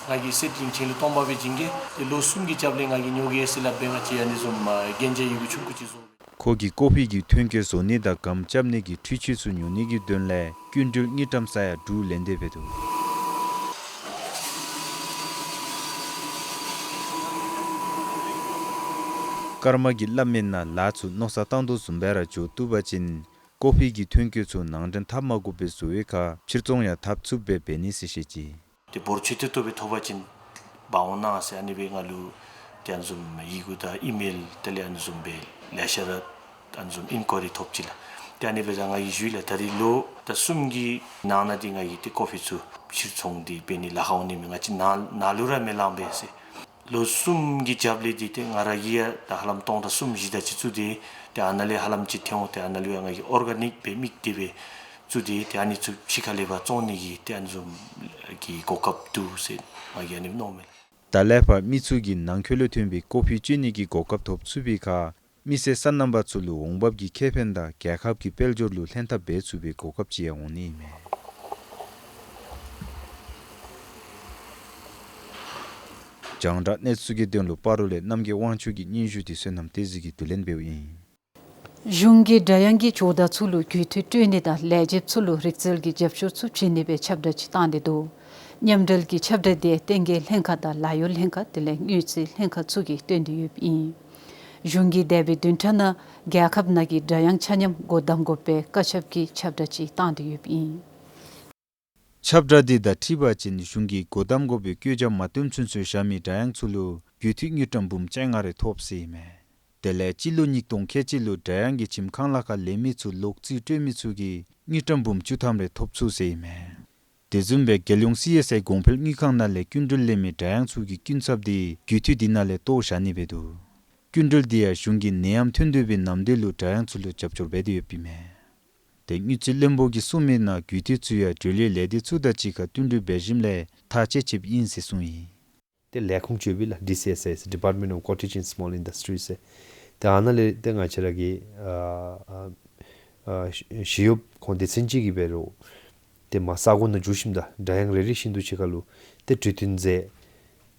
ང་གིས་སེབ་ལིང་ཁྱེད་ལུ་སྟོང་པ་སྦེ་བྱིན་གེ། ཏེ་ལོ་གསུམ་གྱི་རྒྱབ་ལས་ང་གིས་ཉོ་གེ་ཟེར་སླབ་སྦེ་ང་བཅས་ཨ་ནི་བཟུམ་ཨ་གན་རྒྱ་ཡི་གུ་ཆུང་ཀུ་ཅིག་བཟོ། ཁོ་གིས་ཀོ་ཕི་གི་ཐོན་སྐྱེད་བཟོ་ནི་དང་སྒམ་རྐྱབ་ནི་གི་འཕྲུལ་ཆས་ཚུ་ཉོ་ནི་གི་དོན་ལས་སྐྱིན་འགྲུལ་དངུལ་ཀྲམ་ས་ཡ་དྲུག་ལེན་ཏེ་འབད་འདུག། ཀརྨ་གིས་སླབ་མི་ནང་ལཱ་ཚུ་མནོ་བསམ་བཏང་དོ་བཟུམ་སྦེ་ར་འགྱོ་བཏུབ་པ་ཅིན་ཀོ་ཕི་གི་ཐོན་སྐྱེད་ཚུ་ནང་འདྲེན་འཐབ་མ་དགོ་པར་བཟོ་བའི་ཁར་ཕྱིར་ཚོང་ཡང་འཐབ་ཚུགསཔ་སྦེ་འབད་ནི་ཟེར་བཤད་ཅི། ཏེ་འབོར་ཆེ་ཏོག་ཏོ་སྦེ་ཐོབ་པ་ཅིན་འབག་འོང་གནང་ཟེར་ཨ་ནི་སྦེ་ང་ལུ་ཏེ་ཨ་ནི་བཟུམ་ཡི་གུ་དང་ཨི་མེལ་དེ་ལས་ཨ་ནི་བཟུམ་སྦེ་ལེ་ཤ་ར་ཨ་ནི་བཟུམ་ཨིན་ཀོ་རི་ཐོབ་ཅི་ལགས། ཏེ་ཨ་ནི་འབད་ས་ང་གིས་ཞུ་ཡི་ལགས། ད་རིས་ལོ་ད་གསུམ་གྱི་ནང་ན་འདི་ང་གིས་ཏེ་ཀོ་ཕི་ཚུ་ཕྱིར་ཚོང་འདི་འབད་ནི་ལཱ་ཁག་འོང་ནི་མས། ང་བཅས་ནཱ་ནཱ་ལུ་ར་མི་ལང་པས་ཟེར། ལོ་གསུམ་གྱི་རྒྱབ་ལས་འདི་ཏེ་ང་ར་གིས་ཡང་ད་ཧ་ལམ་སྟོང་ཕྲག་གསུམ་བཞི་དེ་ཅིག་བཙུགས་ཏེ་ཏེ་ཨ་ནཱ་ལས་ཧ་ལམ་ཅིག་ཐོན་འོང་། ཏེ་ཨ་ནཱ་ལུ་ཡང་ང་གིས་ཨོར་ག་ནིཀ་སྦེ་དམིགས་ཏེ་སྦེ་བཙུགས་ཏེ་ཏེ་ཨ་ནི་ཚུ་ཕྱི་ཁ་ལས་ཕར་བཙོང་ནི་གི་ཏེ་ཨ་ནི་བཟུམ་གྱི་གོ་སྐབས་འདུག་ཟེར་ང་གིས་ཨ་ནི་མནོཝ་མས། ད་ལས་ཕར་མི་ཚུ་གིས་ནང་འཁོད་ལུ་ཐོན་པའི་ཀོ་ཕི་སྤྱོད་ནི་གི་གོ་སྐབས་ཐོབ་ཚུགས་པའི་ཁར་མི་སེར་སོ་ནམ་པ་ཚུ་ལུ་འོང་འབབ་ཀྱི་ཁེ་ཕན་དང་རྒྱལ་ཁབ་ཀྱི་དཔལ་འབྱོར་ལུ་ལྷན་ཐབས་འབད་ཚུགས་པའི་གོ་སྐབས་ཅིག་ཡང་འོང་ནི་ཨིན་མས། རྒྱང་བསྒྲགས་གནས་ཚུལ་གྱི་དོན་ལུ་སྤ་རོ་ལས་རྣམ་རྒྱལ་དབང་ཕྱུག་གི་སྙན་ཞུ་འདི་བསོད་ནམས་བསྟན་འཛིན་གྱིས་བསྡུ་ལེན་འབདཝ་ཨིན། གཞུང་གིས་སྒྲ་དབྱངས་ཀྱི་ཇོ་བདག་ཚུ་ལུ་རྒུད་འཐུས་སྤྲོད་ནི་དང་ལས་བྱེདཔ་ཚུ་ལུ་རིག་རྩལ་གྱི་རྒྱབ་སྐྱོར་ཚུ་བྱིན་ནི་སྦེ་ཁྱབ་བསྒྲགས་ཅིག་བཏང་སྟེ་འདུག། མཉམ་འབྲེལ་གྱི་ཁྱབ་བསྒྲགས་དེ་བསྟན་རྒྱས་ལྷན་ཁག་དང་ལཱ་གཡོག་ལྷན་ཁག་དེ་ལས་དངུལ་རྩིས་ལྷན་ཁག་ཚུ་གིས་སྟོན་ཏེ་ཡོདཔ་ཨིན། གཞུང་གིས་འདས་པའི་བདུན་ཕྲག་ནང་རྒྱལ་ཁབ་ནང་གི་སྒྲ་དབྱངས་ཆ་མཉམ་སྒོ་བསྡམ་དགོ་པའི་བཀའ་ཁྱབ་ཀྱི་ཁྱབ་བསྒྲགས་ཅིག་བཏང་སྟེ་ཡོདཔ་ཨིན། ཁྱབ་བསྒྲགས་འདི་དང་འཁྲིལ་བ་ཅིན་གཞུང་གིས་སྒོ་བསྡམ་དགོ་པའི་བཀོད་རྒྱ་མ་བཏོན་ཚུན་ཚོད་བཞག་མི་སྒྲ་དབྱངས་ཚུ་ལུ་རྒུད་འཐུས་དངུལ་ཀྲམ་འབུམ་བཅོ་ལྔ་རེ་ཐོབ་ཟེར་ཨིན་མས། དེ་ལས་སྤྱི་ལོ་ཉིས་སྟོང་ཁལ་གཅིག་ལུ་སྒྲ་དབྱངས་ཀྱི་ཁྱིམ་ཁང་གླ་ཁར་ལེན་མི་ཚུ་ལོག་རྩིས་སྤྲོད་མི་ཚུ་གིས་དངུལ་ཀྲམ་འབུམ་བཅུ་ཐམ་རེ་ཐོབ་ཚུགས་ཟེར་ཨིན་མས། དེ་བཟུམ་སྦེ་རྒྱལ་ཡོངས་སི་ཨེསི་ཨའི་གོང་འཕེལ་དངུལ་ཁང་ནང་ལས་སྐྱིན་འགྲུལ་ལེན་མི་སྒྲ་དབྱངས་ཚུ་གི་སྐྱིན་ཚབ་འདི་རྒུད་འཐུས་འདི་ནང་ལས་བཏོག་བཞག་ནི་སྦེ་འདུག། སྐྱིན་འགྲུལ་འདི་ཡང་གཞུང་གིས་ནད་ཡམས་ཐོན་སྡོད་པའི་ནམ་དུས་ལུ་སྒྲ་དབྱངས་ཚུ་ལུ་རྒྱབ་སྐྱོར་འབད་དེ་ཡོདཔ་ཨིན་མས། ཏེ་དངུལ་རྩིས་བློན་པོ་གིས་གསུངས་མི་ནང་རྒུད་འཐུས་ཚུ་ཡང་འབྲེལ་ཡོད་ལས་སྡེ་ཚུ་དང་གཅིག་ཁར་བསྟུན་གྲོས་འབད་ཞིནམ་ལས་ཐག་བཅད་བཅདཔ་ཨིན་ཟེར་གསུངས་ཡི། ཏེ་ལས་ཁུངས་ཅིག་ཡོདཔ་ཨིན་ལགས། ཌི་སི་ཨེསི་ཨའི་ཟེར། Department of Cottage and Small Industries ཟེར། ཏེ་ཨ་ནཱ་ལས་ཏེ་ང་བཅས་ར་གི་ཨ་ཨ་ཨ་ཞི་གཡོགཔ་ཁོང་སྡེ་ཚན་ཅིག་གིས་འབད་རུང་ཏེ་མར་ས་གོ་ནང་འགྱོ་ཞིནམ་ད་སྒྲ་དབྱངས་རེ་རེ་བཞིན་དུ་ཅིག་ཁར་ལུ་ཏེ་གྲོས་བསྟུན་མཛད།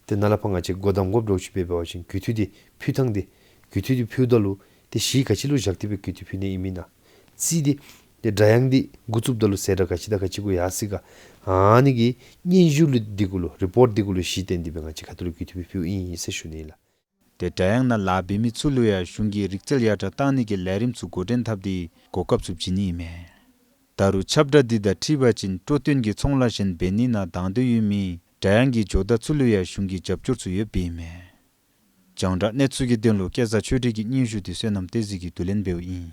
ཏེ་ནཱ་ལས་ཕར་ང་བཅས་སྒོ་བསྡམ་དགོཔ་འདྲཝ་ཅིག་འབད་བ་ཅིན་རྒུད་འཐུས་འདི་ཕུལ་ཐངས་འདི་རྒུད་འཐུས་འདི་ཕུལཝ་ད་ལུ་ཏེ་གཞི་ག་ཅི་ལུ་བཞག་སྟེ་སྦེ་རྒུད་འཐུས་ཕུལ་ནི་ཨིན་མེན་ན། རྩིས་འདི་ཏེ་སྒྲ་དབྱངས་འདི་འགོ་བཙུགསཔ་ད་ལུ་ཟད་འགྲོ་ག་ཅི་དང་ག་ཅི་གུ་ཡར་སོ་ཡི་ག། ཨ་ནི་གི་སྙན་ཞུ་ལུ་འདི་གུ་ལུ་རི་པོཊ་འདི་གུ་ལུ་གཞི་བཏོན་ཏེ་སྦེ་ང་བཅས་ཁ་ཐུག་ལུ་རྒུད་འཐུས་སྦེ་ཕུལཝ་ཨིན་ཟེར་ཞུ་ནི་ལགས། ཏེ་སྒྲ་དབྱངས་ནང་ལཱ་འབད་མི་ཚུ་ལུ་ཡང་གཞུང་གིས་རིག་རྩལ་ཡར་དྲག་བཏང་ནི་གི་ལས་རིམ་ཚུ་འགོ་འདྲེན་འཐབ་སྟེ་གོ་སྐབས་ཚུ་བྱིན་ནི་ཨིན་མས། ད་རུང་ཁྱབ་བསྒྲགས་འདི་དང་འཁྲིལ་བ་ཅིན་སྤྲོ་སྟོན་གྱི་ཚོང་ལཱ་གཞན་འབད་ནི་ནང་དང་འདོད་ཡོད་མི་སྒྲ་དབྱངས་ཀྱི་ཇོ་བདག་ཚུ་ལུ་ཡང་གཞུང་གི་རྒྱབ་སྐྱོར་ཚུ་ཡོདཔ་ཨིན་མས། རྒྱང་བསྒྲགས་གནས་ཚུལ་གྱི་དོན་ལུ་སྐལ་བཟང་ཆོས་སྒྲོན་གྱི་སྙན་ཞུ་འདི་བསོད་ནམས་བསྟན་འཛིན་གྱིས་བསྡུ་ལེན་འབདཝ་ཨིན།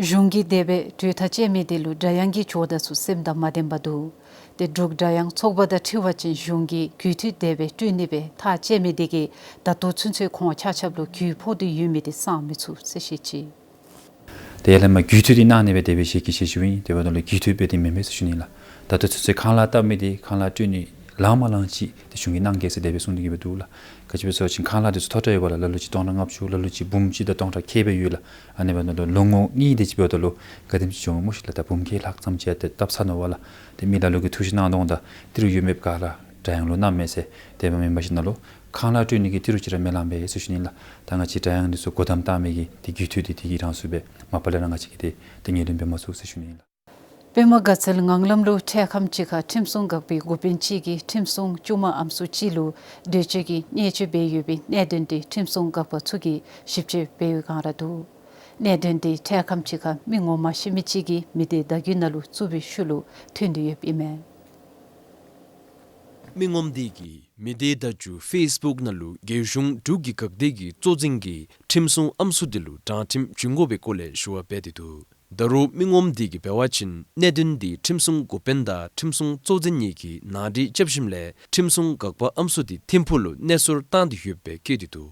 གཞུང་གིས་འདས་པའི་གྲོས་ཐག་བཅད་མི་དེ་ལུ་སྒྲ་དབྱངས་ཀྱི་ཇོ་བདག་ཚུ་སེམས་དང་མ་ལྡནམ་འདུག། ཏེ་འབྲུག་སྒྲ་དབྱངས་ཚོགས་པ་དང་འཁྲིལ་བ་ཅིན་གཞུང་གིས་རྒུད་འཐུས་དེ་སྦེ་སྤྲོད་ནི་སྦེ་ཐག་བཅད་མི་དེ་གིས་ད་ལྟོ་ཚུན་ཚོད་ཁོང་ཆ་ཁྱབ་ལུ་རྒུད་ཕོག་སྟེ་ཡོད་མི་དེ་སངས་མི་ཚུགས་ཟེར་བཤད་ཅི། ཏེ་ཡར་ལས་མར་རྒུད་འཐུས་འདི་གནང་ནི་སྦེ་དེ་སྦེ་ཞུ་གེ་ཟེར་ཞུཝ་ཨིན། དེ་འབདཝ་ད་ལུ་རྒུད་འཐུས་འབད་དེ་མེན་མས་ཟེར་ཞུ་ནི་ལགས། ད་ལྟོ་ཚུན་ཚོད་ཁང་གླ་བཏབ་མི་དེ་ཁང་གླ་སྤྲོད་ནི་ལང་མ་ལང་ཅིག་ཏེ་གཞུང་གིས་གནང་གེ་ཟེར་དེ་སྦེ་གསུངས་ཏེ་གི་སྦེ་འདུག་ལགས། ག་ཅི་སྦེ་ཟེར་བ་ཅིན་ཁང་གླ་འདི་ཚུ་མཐོ་དྲགས་ཡོདཔ་ལགས། ལ་ལུ་ཅིག་སྟོང་ཕྲག་ལྔ་བཅུ་ལ་ལུ་ཅིག་འབུམ་གཅིག་དང་སྟོང་ཕྲག་ཁལ་སྦེ་ཡོད་ལགས། ཨ་ནི་འབདཝ་ད་ལུ་ལོ་ངོ་གཉིས་དེ་ཅིག་འབདཝ་ད་ལུ་ག་དེམ་ཅིག་འགྱོ་འོང་སྨོ་ཤིག་ལགས། ད་འབུམ་ཁལ་ལྷག་ཙམ་ཅིག་ཡང་ཏེ་བཏབ་ཚར་ནུག་པ་ལགས། ཏེ་མི་ལ་ལུ་གིས་ཐུགས་བཞེད་གནང་དོ་འོང་ད་ཏི་རུ་ཡོད་མེད་ག་ར་སྒྲ་དབྱངས་ལུ་གནངམ་མས་ཟེར། དེ་འབདཝ་མེན་པ་ཅིན་ནཱ་ལུ་ཁང་གླ་སྤྲོད་ནི་གི་ཏི་རུ་ཅིག་ར་མི་ལང་པས་ཟེར་ཞུ་ནི་ལགས། ད་ང་བཅས་སྒྲ་དབྱངས་འདི་ཚུ་སྒོ་བསྡམ་བཏང་མི་གི་ཏེ་རྒུད་འཐུས་འདི་དེ་གི་རང་སུ་སྦེ་མ་པ་ལས་ར་ང་བཅས་ཀྱིས་ཏེ་ཏེ་ངོས་ལེན་འབད་མ་ཚུགས་ཟེར་ཞུ་ནི་ལགས། པདྨ་དགའ་ཚལ་ངང་ལམ་ལུ་འཕྲལ་ཁམས་ཅིག་ཁར་ཁྲིམས་སྲུང་འགག་པའི་འགོ་དཔོན་ཅིག་གིས་ཁྲིམས་སྲུང་ཅུང་མ་ཨམ་སྲུ་ཅིག་ལུ་འདོད་སྤྱོད་ཀྱི་བརྙས་བཅོས་འབད་ཡོད་པའི་གནད་དོན་དེ་ཁྲིམས་སྲུང་འགག་པ་ཚུ་གིས་ཞིབ་དཔྱད་འབད་བའི་བསྒང་ར་འདུག། གནད་དོན་དེ་འཕྲལ་ཁམས་ཅིག་ཁར་མི་ངོ་མ་ཤེས་མི་ཅིག་གིས་མི་སྡེ་བརྡ་བརྒྱུད་ནང་ལུ་བཙུགས་པའི་ཤུལ་ལུ་ཐོན་ཏེ་ཡོདཔ་ཨིན་མས། མི་ངོམ་དེ་གིས་མི་སྡེ་བརྡ་བརྒྱུད་ཕེསི་བུཀ་ནང་ལུ་རྒྱལ་གཞུང་འབྲུག་གི་འགག་སྡེ་གི་གཙོ་འཛིན་གྱིས་ཁྲིམས་སྲུང་ཨམ་སྲུ་དེ་ལུ་དྲང་ཁྲིམས་བྱིན་དགོ་པའི་སྐོར་ལས་ཞུ་བ་འབད་དེ་འདུག། ད་རུང་མི་ངོམ་དེ་གིས་འབད་བ་ཅིན་གནད་དོན་དེ་ཁྲིམས་སྲུང་འགོ་དཔོན་དང་ཁྲིམས་སྲུང་གཙོ་འཛིན་གཉིས་ཀྱིས་ནང་འགྲིག་རྐྱབ་ཞིནམ་ལས་ཁྲིམས་སྲུང་འགག་པ་ཨམ་སྲུ་དེ་ཐིམ་ཕུག་ལུ་གནས་སོར་བཏང་སྟེ་ཡོདཔ་སྦེ་བཀོད་དེ་འདུག།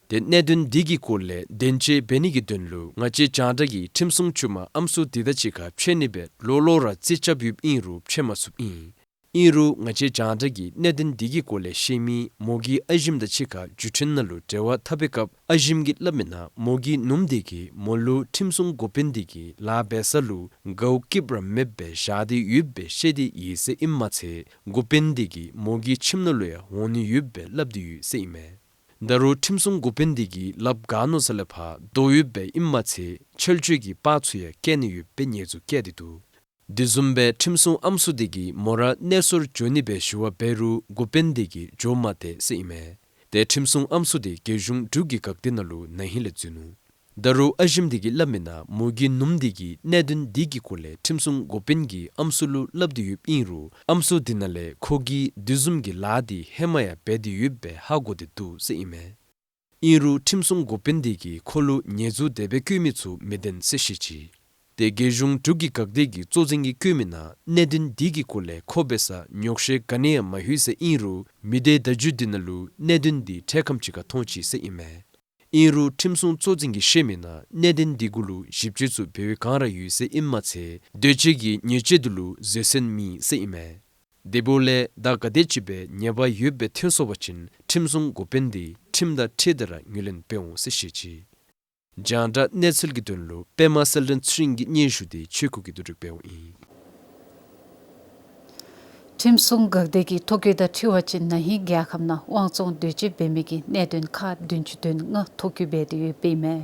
ཏེ་གནད་དོན་དེ་གི་སྐོར་ལས་བདེན་དཔྱད་འབད་ནི་གི་དོན་ལུ་ང་བཅས་རྒྱང་བསྒྲགས་ཀྱིས་ཁྲིམས་སྲུང་ཆུ་མ་ཨམ་སྲུ་དེ་དང་གཅིག་ཁར་འཕྱད་ནི་སྦེ་ལོག་ལོག་ར་རྩིས་རྐྱབ་ཡོདཔ་ཨིན་རུང་འཕྱད་མ་ཚུགསཔ་ཨིན། ཨིན་རུང་ང་བཅས་རྒྱང་བསྒྲགས་ཀྱིས་གནད་དོན་དེ་གི་སྐོར་ལས་ཤེས་མི་མོ་གིས་ཨ་ཞིམ་དང་གཅིག་ཁར་བརྒྱུད་འཕྲིན་ནང་ལུ་འབྲེལ་བ་འཐབ་པའི་སྐབས་ཨ་ཞིམ་གྱིས་སླབ་མི་ནང་མོ་གིས་ནུམོ་དེ་གིས་མོ་ལུ་ཁྲིམས་སྲུང་འགོ་དཔོན་དེ་གིས་ལཱ་འབད་ས་ལུ་གའུ་སྐྱིདཔ་ར་མེདཔ་སྦེ་བཞག་སྟེ་ཡོདཔ་སྦེ་བཤད་དེ་ཡོད་ཟེར་ཨིནམ་མ་ཚད་འགོ་དཔོན་དེ་གིས་མོ་གི་ཁྱིམ་ནང་ལུ་ཡང་འོང་ནི་ཡོདཔ་སྦེ་སླབ་སྟེ་ཡོད་ཟེར་ཨིན་མས། ད་རུང་ཁྲིམས་སྲུང་འགོ་དཔོན་དེ་གིས་ལགཔ་ག་མནོ་ས་ལས་ཕར་བཟློག་ཡོདཔ་སྦེ་ཨིནམ་མ་ཚད་འཆལ་སྤྱོད་ཀྱི་པར་ཚུ་ཡང་བཀལ་ནི་ཡོདཔ་སྦེ་ཉེས་འཛུགས་བཀལ་ཏེ་འདུག། དེ་བཟུམ་སྦེ་ཁྲིམས་སྲུང་ཨམ་སྲུ་དེ་གིས་མོ་ར་གནས་སོར་འགྱོ་ནི་སྦེ་ཞུ་བ་འབད་རུང་འགོ་དཔོན་དེ་གིས་འགྱོ་མ་སྟེར་ཟེར་ཨིན་མས། ཏེ་ཁྲིམས་སྲུང་ཨམ་སྲུ་དེ་རྒྱལ་གཞུང་འབྲུག་གི་འགག་སྡེ་ནང་ལུ་ན་ཧིང་ལས་འཛུལ་ནུག། ད་རུང་ཨ་ཞིམ་དེ་གིས་སླབ་མི་ནང་མོ་གི་ནུམོ་དེ་གིས་གནད་དོན་དེ་གི་སྐོར་ལས་ཁྲིམས་སྲུང་འགོ་དཔོན་གྱིས་ཨམ་སྲུ་ལུ་སླབ་སྟེ་ཡོདཔ་ཨིན་རུང་ཨམ་སྲུ་དེ་ནང་ལས་ཁོ་གིས་དེ་བཟུམ་གྱི་ལཱ་དེ་ཧེ་མ་ཡང་འབད་དེ་ཡོདཔ་སྦེ་ཧ་གོ་སྟེ་འདུག་ཟེར་ཨིན་མས། ཨིན་རུང་ཁྲིམས་སྲུང་འགོ་དཔོན་དེ་གིས་ཁོ་ལུ་ཉེས་འཛུགས་དེ་སྦེ་བཀོད་མི་ཚུ་མི་བདེན་ཟེར་བཤད་ཅི། ཏེ་རྒྱལ་གཞུང་དྲུག་གི་འགག་སྡེ་གི་གཙོ་འཛིན་གྱིས་བཀོད་མི་ནང་གནད་དོན་འདི་གི་སྐོར་ལས་ཁོ་འབད་ས་ཉོགས་བཤད་ག་ནི་ཡང་མ་ལྷོད་ཟེར་ཨིན་རུང་མི་སྡེ་བརྡ་བརྒྱུད་འདི་ནང་ལུ་གནད་དོན་འདི་འཕྲལ་ཁམས་ཅིག་ཁར་མཐོང་ཅི་ཟེར་ཨིན་མས། ཨིན་རུང་ཁྲིམས་སྲུང་གཙོ་འཛིན་གྱིས་བཤད་མི་ནང་གནད་དོན་འདི་གུ་ལུ་ཞིབ་དཔྱད་ཚུ་འབད་བའི་བསྒང་ར་ཡོད་ཟེར་ཨིནམ་མ་ཚད་འདོད་སྤྱོད་ཀྱི་ཉེས་ཆད་འདི་ལུ་བཟོད་བསྲན་མེད་ཟེར་ཨིན་མས། དེ་འབདཝ་ལས་ད་ག་དེམ་ཅིག་སྦེ་ཉེས་པ་ཡོདཔ་སྦེ་ཐོན་སོང་པ་ཅིན་ཁྲིམས་སྲུང་འགོ་དཔོན་འདི་ཁྲིམས་དང་འཁྲིལ་ཏེ་ར་ངོས་ལེན་འབད་འོང་ཟེར་བཤད་ཅི། རྒྱང་བསྒྲགས་གནས་ཚུལ་གྱི་དོན་ལུ་པདྨ་གསལ་སྒྲོན་ཚེ་རིང་གི་སྙན་ཞུ་འདི་ཆོས་སྐུ་གིས་བསྡུ་སྒྲིག་འབདཝ་ཨིན། ཁྲིམས་སྲུང་འགག་སྡེ་གི་ཐོ་བཀོད་དང་འཁྲིལ་བ་ཅིན་ན་ཧིང་རྒྱལ་ཁབ་ནང་དབང་བཙོང་འདོད་སྤྱོད་འབད་མི་གི་གནད་དོན་ཁག་བདུན་ཅུ་དོན་ལྔ་ཐོ་བཀོད་འབད་དེ་ཡོདཔ་ཨིན་མས།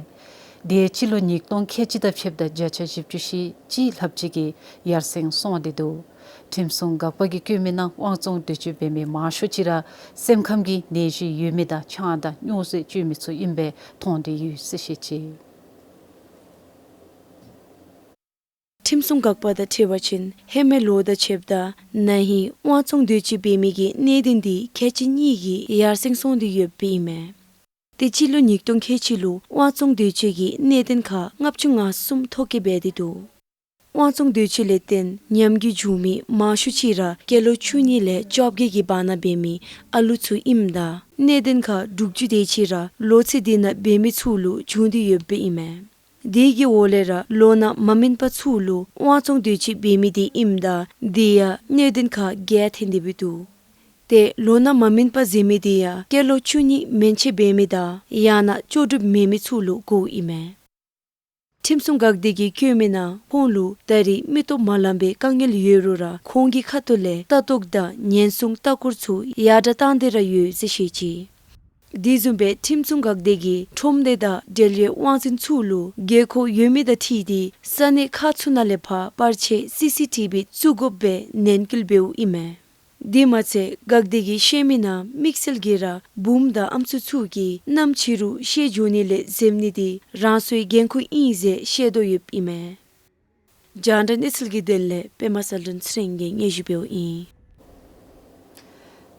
དེ་ཡང་སྤྱི་ལོ་ཉིས་སྟོང་ཁལ་གཅིག་དང་ཕྱེད་དང་བརྒྱ་ཆ་བཞི་བཅུ་ཞེ་གཅིག་ལྷགཔ་ཅིག་གིས་ཡར་སེང་སོང་སྟེ་འདུག། ཁྲིམས་སྲུང་འགག་པ་གིས་བཀོད་མི་ནང་དབང་བཙོང་འདོད་སྤྱོད་འབད་མི་མང་ཤོས་ཅིག་ར་སེམས་ཁམས་ཀྱི་ནད་གཞི་ཡོད་མི་དང་ཆང་དང་སྨྱོ་རྫས་སྤྱོད་མི་ཚུ་ཨིན་པའི་མཐོང་དོན་ཡོད་ཟེར་བཤད་ཅི། ཁྲིམས་སྲུང་འགག་པ་དང་འཁྲིལ་བ་ཅིན་ཧེ་མའི་ལོ་དང་ཕྱདཔ་ད་ན་ཧིང་དབང་བཙོང་འདོད་སྤྱོད་འབད་མི་གི་གནད་དོན་འདི་ཁལ་གཅིག་གཉིས་ཀྱིས་ཡར་སེང་སོང་སྟེ་ཡོདཔ་ཨིན་མས། ཏེ་སྤྱི་ལོ་ཉིས་སྟོང་ཁལ་གཅིག་ལུ་དབང་བཙོང་འདོད་སྤྱོད་ཀྱི་གནད་དོན་ཁག་ལྔ་བཅུ་ང་གསུམ་ཐོ་བཀོད་འབད་དེ་འདུག། དབང་བཙོང་འདོད་སྤྱོད་ལས་བརྟེན་ཉམས་རྒུད་བྱུང་མི་མང་ཤོས་ཅིག་ར་སྐྱེས་ལོ་བཅུ་གཉིས་ལས་བཅོ་བརྒྱད་ཀྱི་བར་ན་འབད་མི་ཨ་ལུ་ཚུ་ཨིནམ་ད་གནད་དོན་ཁག་དྲུག་ཅུ་དེ་ཅིག་ར་ལོ་ཚད་དེ་ནང་འབད་མི་ཚུ་ལུ་བྱུང་སྟེ་ཡོདཔ་ཨིན་མས། དེ་གི་འོག་ལས་ར་ལོ་ན་མ་སྨིན་པ་ཚུ་ལུ་དབང་བཙོང་འདོད་སྤྱོད་འབད་མི་དེ་ཨིནམ་ད་དེ་ཡང་གནད་དོན་ཁག་བརྒྱད་ཐོན་ཏེ་འདུག། ཏེ་ལོ་ན་མ་སྨིན་པ་ཟེར་མི་དེ་ཡང་སྐྱེས་ལོ་བཅུ་གཉིས་མན་ཆད་འབད་མི་དང་ཡང་ན་ལྕོགས་གྲུབ་མེད་མི་ཚུ་ལུ་གོཝ་ཨིན་མས། ཁྲིམས་སྲུང་འགག་སྡེ་གིས་བཀོད་མི་ནང་ཁོང་ལུ་ད་རེས་མི་སྟོབས་མ་ལངམ་པའི་དཀའ་ངལ་ཡོད་རུང་ར་ཁོང་གི་ཁ་ཐུག་ལས་ལྟ་རྟོག་དང་ཉེན་སྲུང་ལྟ་སྐོར་ཚུ་ཡར་དྲགས་བཏང་སྟེ་ར་ཡོད་ཟེར་བཤད་ཅི། དེ་བཟུམ་སྦེ་ཁྲིམས་སྲུང་འགག་སྡེ་གིས་ཁྲོམ་སྡེ་དང་འབྲེལ་ཡོད་དབང་འཛིན་ཚུ་ལུ་དགོས་མཁོ་ཡོད་མི་དང་འཁྲིལ་ཏེ་ས་གནས་ཁག་ཚུ་ནང་ལས་ཕར་པར་ཆས་སི་སི་ཊི་བི་བཙུགས་དགོཔ་སྦེ་ནན་སྐུལ་འབདཝ་ཨིན་མས། དེ་མ་ཚད་འགག་སྡེ་གིས་བཤད་མི་ནང་དམིགས་བསལ་གྱིས་ར་བུམོ་དང་ཨམ་སྲུ་ཚུ་གིས་ནམ་ཕྱི་རུ་བཤལ་འགྱོ་ནི་ལས་འཛེམ་ནི་དེ་རང་སོའི་འགན་ཁུར་ཨིན་ཟེར་བཤད་དོ་ཡོདཔ་ཨིན་མས། རྒྱང་བསྒྲགས་གནས་ཚུལ་གྱི་དོན་ལས་པདྨ་གསལ་སྒྲོན་ཚེ་རིང་གིས་སྙན་ཞུ་འབདཝ་ཨིན།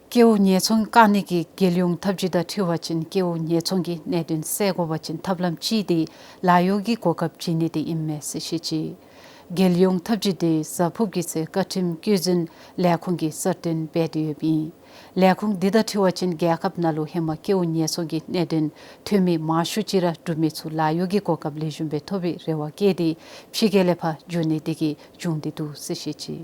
སྐྱེ་བོ་ཉེས་ཚོང་བཀག་ནི་གི་རྒྱལ་ཡོངས་ཐབས་ཇུས་དང་འཁྲིལ་བ་ཅིན་སྐྱེ་བོ་ཉེས་ཚོང་གི་གནད་དོན་སེལ་དགོ་པ་ཅིན་ཐབས་ལམ་ཅིག་དེ་ལཱ་གཡོག་གི་གོ་སྐབས་བྱིན་ནི་དེ་ཨིན་མས་ཟེར་བཤད་ཅི། རྒྱལ་ཡོངས་ཐབས་ཇུས་དེ་གཟའ་ཕུརཔ་གི་ཚེ་བཀའ་ཁྲིམས་བཀོད་འཛིན་ལས་ཁུངས་ཀྱིས་གསར་བཏོན་འབད་དེ་ཡོདཔ་ཨིན། ལས་ཁུངས་དེ་དང་འཁྲིལ་བ་ཅིན་རྒྱལ་ཁབ་ནང་ལུ་ཧེ་མ་སྐྱེ་བོ་ཉེས་ཚོང་གི་གནད་དོན་ཐོན་མི་མང་ཤོས་ཅིག་ར་འབྲུག་མི་ཚུ་ལཱ་གཡོག་གི་གོ་སྐབས་ལེགས་ཤོམ་སྦེ་ཐོབ་པའི་རེ་བ་བསྐྱེད་དེ་ཕྱི་རྒྱལ་ལས་ཕར་འགྱོ་ནི་དེ་གིས་བྱུང་སྟེ་འདུག་ཟེར་བཤད་ཅི།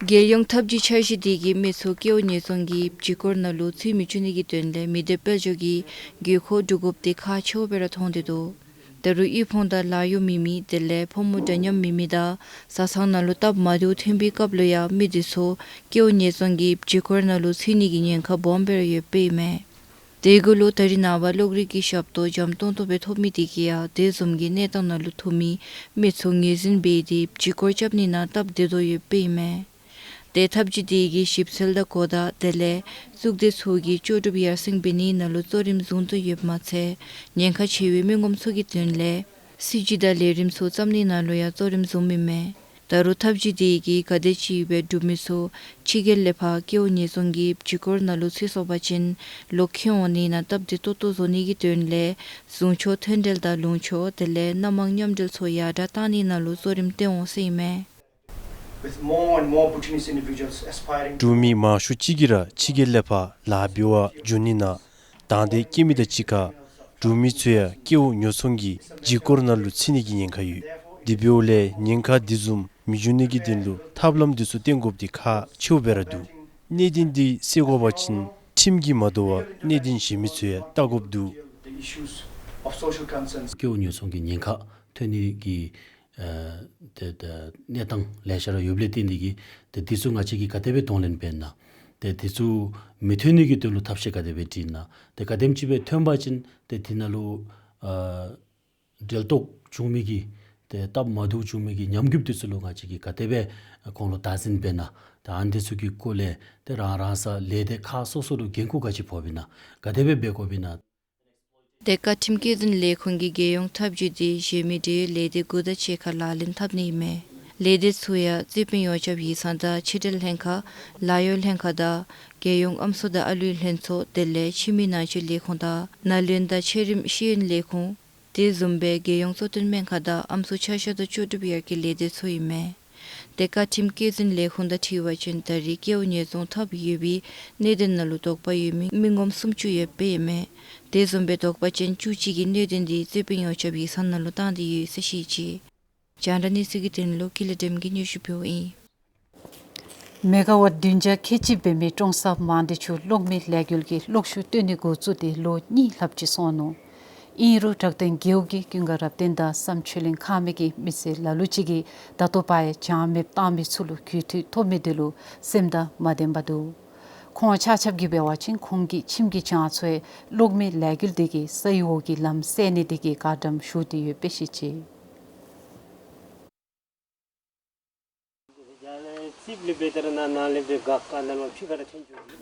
རྒྱལ་ཡོངས་ཐབས་ཇུས་འཆར་གཞི་དེ་གིས་མི་ཚུ་སྐྱེ་བོ་ཉེས་ཚོང་གི་བརྒྱུད་སྐུར་ནང་ལུ་ཚུད་མི་བཅུག་ནི་གི་དོན་ལས་མི་སྡེ་དཔལ་འབྱོར་གྱི་དགོས་མཁོ་སྒྲུབ་དགོཔ་དེ་ཁག་ཆེཝ་སྦེ་ར་མཐོང་སྟེ་འདུག། ད་རུང་དབུལ་ཕོངས་དང་ལཱ་གཡོག་མེད་མི་དེ་ལས་ཕོ་མོ་འདྲ་མཉམ་མེད་མི་དང་བཟའ་ཚང་ནང་ལུ་སྟབས་མ་བདེཝ་ཐོན་པའི་སྐབས་ལུ་ཡང་མི་དེ་ཚུ་སྐྱེ་བོ་ཉེས་ཚོང་གི་བརྒྱུད་སྐུར་ནང་ལུ་ཚུད་ནི་གི་ཉེན་ཁ་སྦོམ་སྦེ་ར་ཡོདཔ་ཨིན་མས། དེ་གུ་ལུ་ད་རེས་ནངས་པ་གློག་རིག་གི་ཞབས་ཏོག་འཇམ་ཏོང་ཏོ་སྦེ་ཐོབ་མི་དེ་གིས་ཡང་དེ་བཟུམ་གྱི་གནས་སྟངས་ནང་ལུ་ཐུག་མི་མི་ཚུ་ངོས་འཛིན་འབད་དེ་བརྒྱུད་སྐུར་རྐྱབ་ནི་ནང་སྟབས་བདེ་དོ་ཡོདཔ་ཨིན་མས། ཏེ་ཐབས་ཇུས་དེ་གིས་ཞིབ་འཚོལ་དང་གོ་བརྡ་དེ་ལས་གཙུག་སྡེ་ཚུ་གིས་ལྕོགས་གྲུབ་ཡར་སེང་འབད་ནི་ནང་ལུ་གཙོ་རིམ་བཟུང་དོ་ཡོདཔ་མ་ཚད་ཉེན་ཁ་ཆེ་བའི་མི་ངོམ་ཚུ་གི་དོན་ལས་སྲིད་བྱུས་དང་ལས་རིམ་ཚུ་བརྩམ་ནི་ནང་ལུ་ཡང་གཙོ་རིམ་བཟུངམ་ཨིན་མས། ད་རུང་ཐབས་ཇུས་དེ་གིས་ག་དེམ་ཅིག་སྦེ་འབྲུག་མི་ཚུ་ཕྱི་རྒྱལ་ལས་ཕར་སྐྱེ་བོ་ཉེས་ཚོང་གི་བརྒྱུད་སྐུར་ནང་ལུ་ཚུད་སོང་པ་ཅིན་ལོག་འཁྱིད་འོང་ནི་ནང་སྟབས་བདེ་ཏོག་ཏོ་བཟོ་ནི་གི་དོན་ལས་ཟུང་ཕྱོགས་མཐུན་འབྲེལ་དང་ལུང་ཕྱོགས་དེ་ལས་སྣ་མང་མཉམ་འབྲེལ་ཚུ་ཡར་དྲགས་བཏང་ནི་ནང་ལུ་གཙོ་རིམ་བཏོན་འོང་ཟེར་ཨིན་མས། With more and more Bhutanese individuals aspiring འབྲུག་མི་མང་ཤོས་ཅིག་གིས་ར་ཕྱི་རྒྱལ་ལས་ཕར་ལཱ་འབད་བར་འགྱོ་ནི་ནང་དང་འདོད་བསྐྱེད་མི་དང་གཅིག་ཁར་འབྲུག་མི་ཚུ་ཡང་སྐྱེ་བོ་ཉོ་ཚོང་གི་བརྒྱུད་སྐུར་ནང་ལུ་ཚུད་ནི་གི་ཉེན་ཁ་ཡོད། དེ་འབདཝ་ལས་ཉེན་ཁ་དེ་བཟུམ་མི་འབྱུང་ནི་གི་དོན་ལུ་ཐབས་ལམ་དེ་ཚུ་བཏོན་དགོཔ་དེ་ཁག་ཆེཝ་སྦེ་ར་འདུག། གནད་དོན་འདི་སེལ་དགོ་པ་ཅིན་ཁྲིམས་ཀྱིས་མ་དོ་བར་གནད་དོན་གཞན་མི་ཚུ་ཡང་བལྟ་དགོཔ་འདུག། The issues of social concerns སྐྱེ་བོ་ཉོ་ཚོང་གི་ཉེན་ཁ་ཐོན་ནི་གི་ཨ་ཏེ་ཏེ་གནས་སྟངས་ལེ་ཤ་ར་ཡོདཔ་ལས་བརྟེན་ཏེ་གིས་ཏེ་དེ་ཚུ་ང་བཅས་ཀྱིས་ག་དེ་སྦེ་གདོང་ལེན་འབད་ན། ཏེ་དེ་ཚུ་མི་ཐོན་ནི་གི་དོན་ལུ་ཐབས་ཤེས་ག་དེ་སྦེ་སྒྲིག་ན། ཏེ་ག་དེམ་ཅིག་སྦེ་ཐོན་པ་ཅིན་ཏེ་དེ་ནང་ལུ་ཨ་འབྲེལ་གཏོགས་བྱུང་མི་གི་ཏེ་སྟབས་མ་བདེཝ་བྱུང་མི་གི་ཉམས་རྒུདཔ་དེ་ཚུ་ལུ་ང་བཅས་ཀྱིས་ག་དེ་སྦེ་ཁོང་ལུ་བདག་འཛིན་འབད་ན། ཏེ་ཨ་ནི་དེ་ཚུ་གི་སྐོར་ལས་ཏེ་རང་རང་སོའི་ལས་སྡེ་ཁག་སོ་སོ་ལུ་འགན་ཁུར་ག་ཅི་ཕོགཔ་ཨིན་ན། ག་དེ་སྦེ་འབད་དགོཔ་ཨིན་ན། ཏེ་བཀའ་ཁྲིམས་བཀོད་འཛིན་ལས་ཁུངས་ཀྱི་རྒྱལ་ཡོངས་ཐབས་ཇུས་དེ་གཞན་མི་འབྲེལ་ཡོད་ལས་སྡེ་དགུ་དང་གཅིག་ཁར་ལག་ལེན་འཐབ་ནི་ཨིན་མས། ལས་སྡེ་ཚུ་ཡང་རྩོད་དཔོན་ཡོངས་ཁྱབ་ཡིག་ཚང་དང་ཕྱི་འབྲེལ་ལྷན་ཁག་ལཱ་གཡོག་ལྷན་ཁག་དང་རྒྱལ་ཡོངས་ཨམ་སྲུ་དང་ཨ་ལུའི་ལྷན་ཚོགས་དེ་ལས་ཕྱི་མི་ནང་ཆོས་ལས་ཁུངས་དང་ནང་བློན་དང་ཆེ་རིམ་ཤེས་ཡོན་ལས་ཁུངས་དེ་བཟུམ་སྦེ་རྒྱལ་ཡོངས་གཙོ་བསྟེན་སྨན་ཁང་དང་ཨམ་སྲུ་ཆ་བཞག་དང་ལྕོགས་གྲུབ་ཡར་རྒྱས་ལས་སྡེ་ཚུ་ཨིན་མས། དེ་བཀའ་ཁྲིམས་བཀོད་འཛིན་ལས་ཁུངས་དང་འཁྲིལ་བ་ཅིན་ད་རེས་སྐལཝ་ཉེས་བཙུན་ཐོབ་ཡོད་པའི་གནད་དོན་ནང་ལུ་དོགས་པ་ཡོད་མི་མི་ངོམ་སུམ་ཅུ་ཡོདཔ་ཨིན་མས། དེ་བཟུམ་སྦེ་དོགས་པ་ཅན་བཅུ་གཅིག་གི་གནད་དོན་འདི་རྩོད་དཔོན་ཡོངས་ཁྱབ་ཡིག་ཚང་ནང་ལུ་བཏང་སྟེ་ཡོད་ཟེར་བཤད་ཅི། རྒྱང་བསྒྲགས་གནས་ཚུལ་གྱི་དོན་ལུ་ཀུན་ལེགས་སྒྲོལམ་གིས་སྙན་ཞུ་ཕུལཝ་ཨིན། མེ་ག་ཝཊ་བདུན་བརྒྱ་ཁལ་གཅིག་འབད་མི་ཀྲོང་གསར་མང་སྡེ་ཆུ་གློག་མེ་ལས་འགུལ་གྱི་གློག་ཤུགས་བཏོན་ནི་འགོ་བཙུགས་ཏེ་ལོ་གཉིས་ལྷགཔ་ཅིག་སོང་ནུག། ཨིན་རུང་བྲག་སྟེང་རྒེད་འོག་གི་ཀུན་དགའ་རབ་བརྟན་དང་བསམ་ཆོས་གླིང་ཁང་མིག་གི་མི་སེར་ལ་ལུ་ཅིག་གིས་ད་ལྟོ་བར་ཡང་བྱང་མེདཔ་བཏང་མི་ཚུ་ལུ་རྒུད་འཐུས་ཐོབ་མི་དེ་ལུ་སེམས་དང་མ་ལྡནམ་འདུག། ཁོང་ཆ་ཁྱབ་ཀྱིས་འབད་བ་ཅིན་ཁོང་གི་ཁྱིམ་གྱི་གྱང་ཚུ་ཡང་གློག་མེ་ལས་འགུལ་དེ་གིས་ས་ཡི་འོག་གི་ལམ་བསལ་ནི་དེ་གིས་བཀག་དམ་ཞུ་སྟེ་ཡོདཔ་སྦེ་བཤད་ཅི།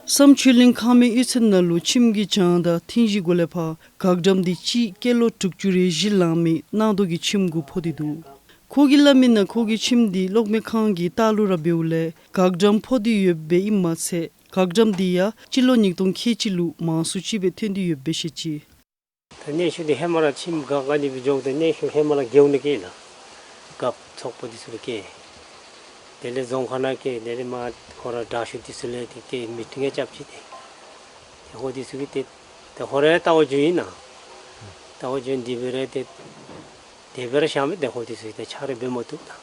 བསམ་ཆོས་གླིང་ཁང་མིག་གཡུས་ཚན་ནང་ལུ་ཁྱིམ་གྱི་གྱང་དང་ཐིང་གཞི་གུ་ལས་ཕར་བཀག་དམ་དེ་གཅིག་སྐྱེས་ལོ་དྲུག་ཅུ་རེ་བཞི་ལང་མི་གནག་རྡོ་གི་ཁྱིམ་གུ་ཕོག་སྟེ་འདུག། ཁོ་གིས་སླབ་མིའི་ནང་ཁོ་གི་ཁྱིམ་འདི་གློག་མེ་ཁང་གི་ལྟག་ལུ་ར་འབདཝ་ལས་བཀག་དམ་ཕོག་སྟེ་ཡོདཔ་སྦེ་ཨིནམ་མ་ཚད་བཀག་དམ་དེ་ཡང་སྤྱི་ལོ་ཉིས་སྟོང་ཁལ་གཅིག་ལུ་མང་སུ་ཅིག་སྦེ་ཐོན་ཏེ་ཡོདཔ་སྦེ་བཤད་ཅི། ད་གནོན་ཤུགས་འདི་ཧེ་མ་ར་ཁྱིམ་བཀག་བཀག་ནི་སྦེ་འགྱོཝ་ད་གནོན་ཤུགས་ཧེ་མ་ར་རྒེད་འོག་ནང་བཀལ་ལགས། བཀག་ཚོགས་པ་འདི་ཚུ་ལུ་བཀལ། དེ་ལས་རྫོང་ཁག་ནང་བཀལ། དེ་ལས་མར་ཁོ་ར་དྲག་ཤོས་འདི་ཚུ་ལས་ཏེ་བཀལ་མི་ཐུང་ངེ་རྐྱབ་ཅི། ཏེ་ཏེ་ཁོང་འདི་ཚུ་གིས་ཏེ་ཏེ་ཧོར་ལྟ་བ་རྒྱུ་ཨིན་ན། ལྟ་བ་རྒྱུ་འདི་འབད་རུང་ཏེ་དེ་སྦེ་ར་བཞག་མི་ཏེ་ཁོང་འདི་ཚུ་ཏེ་ཆ་རོགས་འབད་མ་བཏུབ་ད།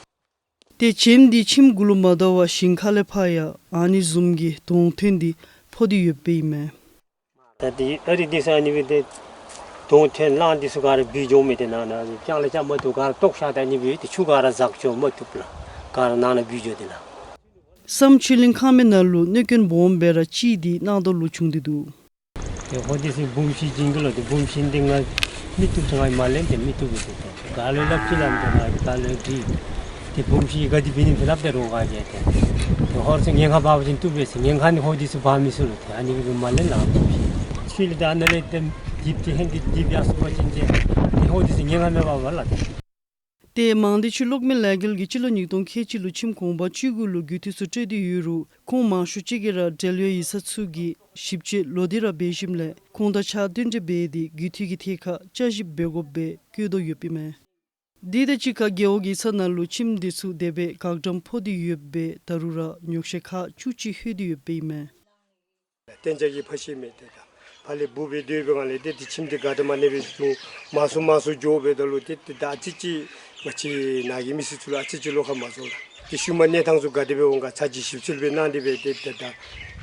ཏེ་བྱེམ་འདི་ཁྱིམ་གུ་ལུ་མ་བདའ་བར་ཞིང་ཁ་ལས་ཕར་ཡང་ཨ་ནི་བཟུམ་གྱི་གདོང་ཐོན་འདི་ཕོག་སྟེ་ཡོདཔ་ཨིན་མས། ད་འདི་ཨ་རི་འདི་ཚུ་ཨ་ནི་སྦེ་ཏེ་གདོང་ཐོན་གླང་འདི་ཚུ་ག་ར་བུད་འགྱོ་མི་ཏེ་ནང་ན་རྐྱང་ལས་རྐྱབ་མ་བཏུབ། ག་ར་བཏོག་བཞག་ད་ཨ་ནི་སྦེ་ཏེ་ཆུ་ག་ར་འཛག་འགྱོ་མ་བཏུབ་ལགས། ག་ར་ནང་ན་བུད་འགྱོ་སྟེ་ལགས། བསམ་ཆོས་གླིང་ཁང་མིག་ནང་ལུ་གནོད་སྐྱོན་སྦོམ་སྦེ་ར་གཅིག་འདི་གནག་རྡོ་ལུ་བྱུང་སྟེ་འདུག། ཏེ་ཧོར་འདི་ཚུ་འབུམ་ཤིང་བྱིན་གྱི་ལོ། ཏེ་འབུམ་ཤིང་འདི་ང་མི་བཏུབ་ཟེར་ང་མ་ལེན། ཏེ་མི་བཏུབ་ཟེར་ཏེ་ག་ལུ་སླབ་ཅི་སླབ་ཏེ་ང་ག་ལུ་འདྲི། ཏེ་འབུམ་ཤིང་ག་དེ་སྦེ་ཨིན་ཟེར་སླབ་སྟེ་རོགས་ག་གིས་ཏེ་ཏེ་ཧོར་ཚུ་ཉེན་ཁ་འབག་པ་ཅིན་བཏུབ་པས་ཟེར། ཉེན་ཁ་ནི་ཧོར་འདི་ཚུ་འབག་མི་ཚུགས་ལོ། ཏེ་ཨ་ནི་གིས་མ་ལེན་ལགས། འབུམ་ཤིང་ཚུ་ལས་ཏེ་ཨ་ནཱ་ལས་ཏེ་འདི་ཏེ་ཧེང་གི་འདི་སྦེ་ཡར་སོང་པ་ཅིན་ཏེ་ཏེ་ཧོར་འདི་ཚུ་ཉེན་ཁ་མེད་པ་འབད་ལགས། ཏེ་མང་སྡེ་ཆུ་གློག་མེ་ལས་འགུལ་གྱིས་སྤྱི་ལོ་ཉིས་སྟོང་ཁལ་གཅིག་ལུ་ཁྱིམ་གུང་པ་བཅུ་དགུ་ལུ་རྒུད་འཐུས་ཚུ་སྤྲོད་དེ་ཡོད་རུང་ཁོང་མང་ཤོས་ཅིག་གིས་ར་འབྲེལ་ཡོད་ཡིག་ཚང་ཚུ་གིས་ཞིབ་དཔྱད་ལོག་སྟེ་ར་འབད་ཞིནམ་ལས་ཁོང་དང་ཕྱག་བསྟུན་གྲོས་འབད་དེ་རྒུད་འཐུས་ཀྱི་ཐད་ཁར་བསྐྱར་ཞིབ་འབད་དགོཔ་སྦེ་བཀོད་དོ་ཡོདཔ་ཨིན་མས། དེ་དང་གཅིག་ཁར་རྒེད་འོག་ཡིག་ཚང་ནང་ལུ་ཁྱིམ་འདི་ཚུ་དེ་སྦེ་བཀག་དམ་ཕོག་སྟེ་ཡོདཔ་སྦེ་ད་རུང་ར་ཉོགས་བཤད་ཁག་བཅུ་གཅིག་ལྷོད་དེ་ཡོདཔ་ཨིན་མས། གཏན་འཇགས་ཀྱི་ཕ་ཤུལ་མེད་དེ་ད། ཕར་ལས་འབུ་སྦེ་སྡོད་པའི་སྒང་ལས་ཏེ་ཏེ་ཁྱིམ་འདི་བཀག་དམ་ཨ་ནི་སྦེ་བྱུང་། མང་སུ་མང་སུ་འགྱོ་སྦེ་ད་ལུ་ཏེ་ཏེ་ད་ཨ་ཙི་ཅིག་ང་བཅས་ནཱ་གི་མི་སེར་ཚུ་ལུ་ཨ་ཙི་ཅིག་བློ་ཁ་མ་བཟོ་ལགས། ཏེ་ཤུལ་མ་གནས་སྟངས་ཚུ་ག་དེ་སྦེ་འོང་ག་ཚར་གཅིག་ཞིབ་འཚོལ་སྦེ་གནང་སྟེ་སྦེ་ཏེ་ད་ད་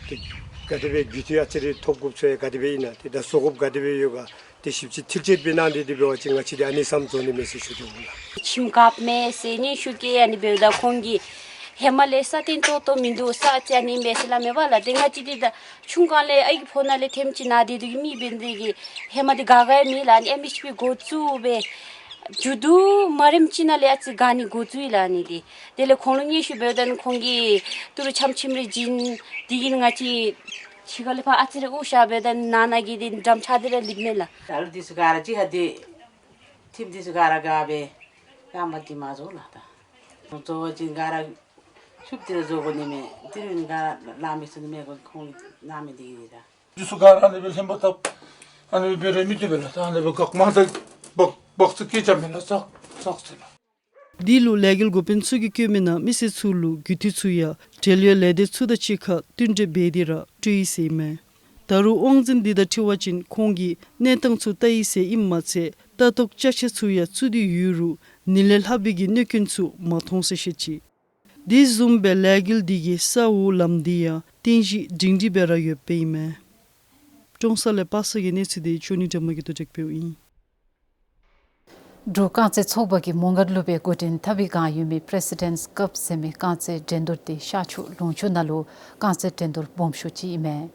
ཏེ་ག་དེ་སྦེ་རྒུད་འཐུས་ཨ་ཙི་རེ་ཐོབ་དགོཔ་ཚུ་ཡང་ག་དེ་སྦེ་ཨིན་ན་ཏེ་ད་བཟོ་དགོཔ་ག་དེ་སྦེ་ཡོད་ག་ཏེ་ཞིབ་དཔྱད་ཐིག་བཅད་སྦེ་གནང་སྟེ་དེ་འབད་བ་ཅིན་ང་བཅས་འདི་ཨ་ནི་བསམ་བཟོ་ནི་མས་ཟེར་ཞུ་དོ་ལགས། ཁྱིམ་བཀགཔ་མས་ཟེར་སྙན་ཞུ་བཀོད་ཨ་ནི་འབདཝ་ད་ཁོང་གིས་ཧེ་མ་ལས་ས་བརྟན་ཏོག་ཏོ་མིན་འདུག། ས་ཨ་ཙི་ཨ་ནི་མས་ཟེར་སླབ་མས་པ་ལགས། ཏེ་ང་བཅས་འདི་ད་ཆུང་སྒང་ལས་ཨའི་གི་ཕོཝ་ནང་ལས་ཐོནམ་ཅིག་ནཱ་སྡོད་སྡོད་ཀྱི་མི་འབད་ནི་དེ་གིས་ཧེ་མ་འདི་དགའ་དགའ་ཡང་མེད་ལགས། ཨ་ནི་ཨེམ་ཨེཆ་པི་འགོ་བཙུགས་སྦེ་མཇུག་བསྡུ་མ་རནམ་ཅིག་ནང་ལས་ཨ་ཙི་དགའ་ནི་འགོ་བཙུགས་ཡི་ལགས། ཨ་ནི་འདི་དེ་ལས་ཁོང་ལུ་སྙན་ཞུ་འབདཝ་ད་ནི་ཁོང་གིས་ཏི་རུ་ཆམ་ཁྱིམ་རེ་བྱིན། དེ་གིས་ང་བཅས་ཕྱི་ཁ་ལས་ཕར་ཨ་ཙི་རེ་དབུགས་བཞག་འབདཝ་ད་ནང་ན་གི་འདི་འགྲམ་ཆག་སྟེ་ར་ལུསཔ་མས་ལགས། ད་ལུ་འདི་ཚུ་ག་ར་གཅིག་ཁར་སྡོད། ཁྱིམ་འདི་ཚུ་ག་ར་དགའ་སྦེ་ཡར་མར་འདི་མ་བཟོ་ལགས། ད་བཟོ་བ་ཅིན་ག་ར་ཤུབ་སྟེ་ར་བཟོ་དགོ་ནི་མས། ཏི་རུ་ནི་ག་ར་ལང་མི་ཚུགས་ནི་མས། ཁོང་གིས་གནང་མི་འདི་གིས་ད། འདི་ཚུ་ག་ར་ཨ་ནི་སྦེ་ལྷན་པ་འཐབ་ཨ་ནི་སྦེ་ར་མི་བཏུབ་པས་ལགས། ད་ཨ་ནི་སྦེ་བཀག་མ་ཚད་བཀག་བཀག་ཚད་སྐད་ཆ་མེད་ལགས། ཚགས་ཚགས་ཟེར་ལགས། འདི་ལུ་ལས་འགུལ་འགོ་དཔོན་ཚུ་གིས་བཀོད་མིའི་ནང་མི་སེར་ཚུ་ལུ་རྒུད་འཐུས་ཚུ་ཡང་འབྲེལ་ཡོད་ལས་སྡེ་ཚུ་དང་གཅིག་ཁར་བསྟུན་གྲོས་འབད་དེ་ར་སྤྲོད་ཡི་ཟེར་ཨིན་མས། ད་རུང་དབང་འཛིན་འདི་དང་འཁྲིལ་བ་ཅིན་ཁོང་གིས་གནས་སྟངས་ཚུ་བལྟ་ཡི་ཟེར་ཨིནམ་མ་ཚད་ལྟ་རྟོག་ཅ་ཆས་ཚུ་ཡང་བཙུགས་ཏེ་ཡོད་རུང་ནི་ལས་ལྷག་པའི་གི་གནོད་སྐྱོན་ཚུ་མ་མཐོང་ཟེར་བཤད་ཅི། དེ་བཟུམ་སྦེ་ལས་འགུལ་འདི་གིས་ས་འོག་ལམ་འདི་ཡང་རྟེན་གཞི་སྒྲིང་སྒྲིང་སྦེ་ར་ཡོདཔ་ཨིན་མས། ཀྲོང་གསར་ལས་པ་སངས་ཀྱི་གནས་ཚུལ་འདི་ཅོ་ནི་སྒྲོལ་མ་གིས་བསྡུ་སྒྲིག་འབདཝ་ཨིན། འབྲུག་རྐང་རྩེད་ཚོགས་པ་གིས་མོང་སྒར་ལུ་སྦེ་འགོ་འདྲེན་འཐབ་པའི་བསྒང་ཡོད་མི་President's Cup ཟེར་མི་རྐང་རྩེད་འགྲན་བསྡུར་འདི་ཤར་ཕྱོགས་ལུང་ཕྱོགས་ནང་ལུ་རྐང་རྩེད་འགྲན་བསྡུར་སྦོམ་ཤོས་ཅིག་ཨིན་མས།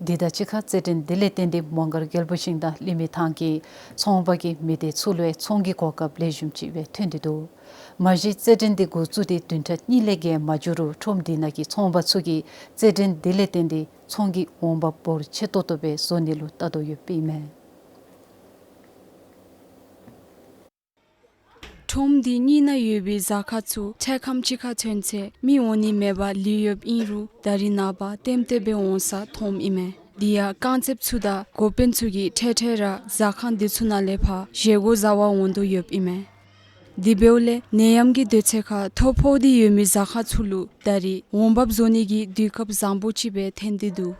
དེ་དང་གཅིག་ཁར་རྩེད་འགྲན་འདི་ལས་བརྟེན་ཏེ་མོང་སྒར་རྒྱལ་པོ་ཤིང་དང་ལི་མི་ཐང་གི་ཚོང་པ་གི་མི་སྡེ་ཚུ་ལུ་ཡང་ཚོང་གི་གོ་སྐབས་ལེགས་ཤོམ་ཅིག་སྦེ་ཐོན་ཏེ་འདུག། མ་གཞི་རྩེད་འགྲན་འདི་འགོ་བཙུགས་ཏེ་བདུན་ཕྲག་གཉིས་ལས་བརྒལ་མ་འགྱོ་རུང་ཁྲོམ་འདི་ནང་གི་ཚོང་པ་ཚུ་གིས་རྩེད་འགྲན་འདི་ལས་བརྟེན་ཏེ་ཚོང་གི་འོང་འབབ་འབོར་ཆེ་ཏོག་ཏོ་སྦེ་བཟོ་ནི་ལུ་ལྟ་དོ་ཡོདཔ་ཨིན་མས། ཁྲོམ་འདི་གཉིས་ནང་ཡོད་པའི་ཟ་ཁང་ཚུ་འཕྲལ་ཁམས་ཅིག་ཁར་ཐོན་ཚེ་མི་འོང་ནི་མེདཔ་ལུས་ཡོདཔ་ཨིན་རུང་ད་རིས་ནངས་པ་ལྟེམ་ལྟེ་སྦེ་འོང་ས་མཐོངམ་ཨིན་མས། དེ་ཡང་རྐང་རྩེདཔ་ཚུ་དང་འགོ་དཔོན་ཚུ་གིས་འཕྲལ་འཕྲལ་ར་ཟ་ཁང་འདི་ཚུ་ནང་ལས་ཕར་བཞེས་སྒོ་བཟའ་བར་འོང་དོ་ཡོདཔ་ཨིན་མས། དེ་འབདཝ་ལས་ནད་ཡམས་ཀྱི་དུས་ཚོད་ཁར་ཐོ་ཕོག་སྟེ་ཡོད་མི་ཟ་ཁང་ཚུ་ལུ་ད་རིས་འོང་འབབ་བཟོ་ནི་གི་དུས་སྐབས་བཟང་པོ་ཅིག་སྦེ་ཐོན་ཏེ་འདུག།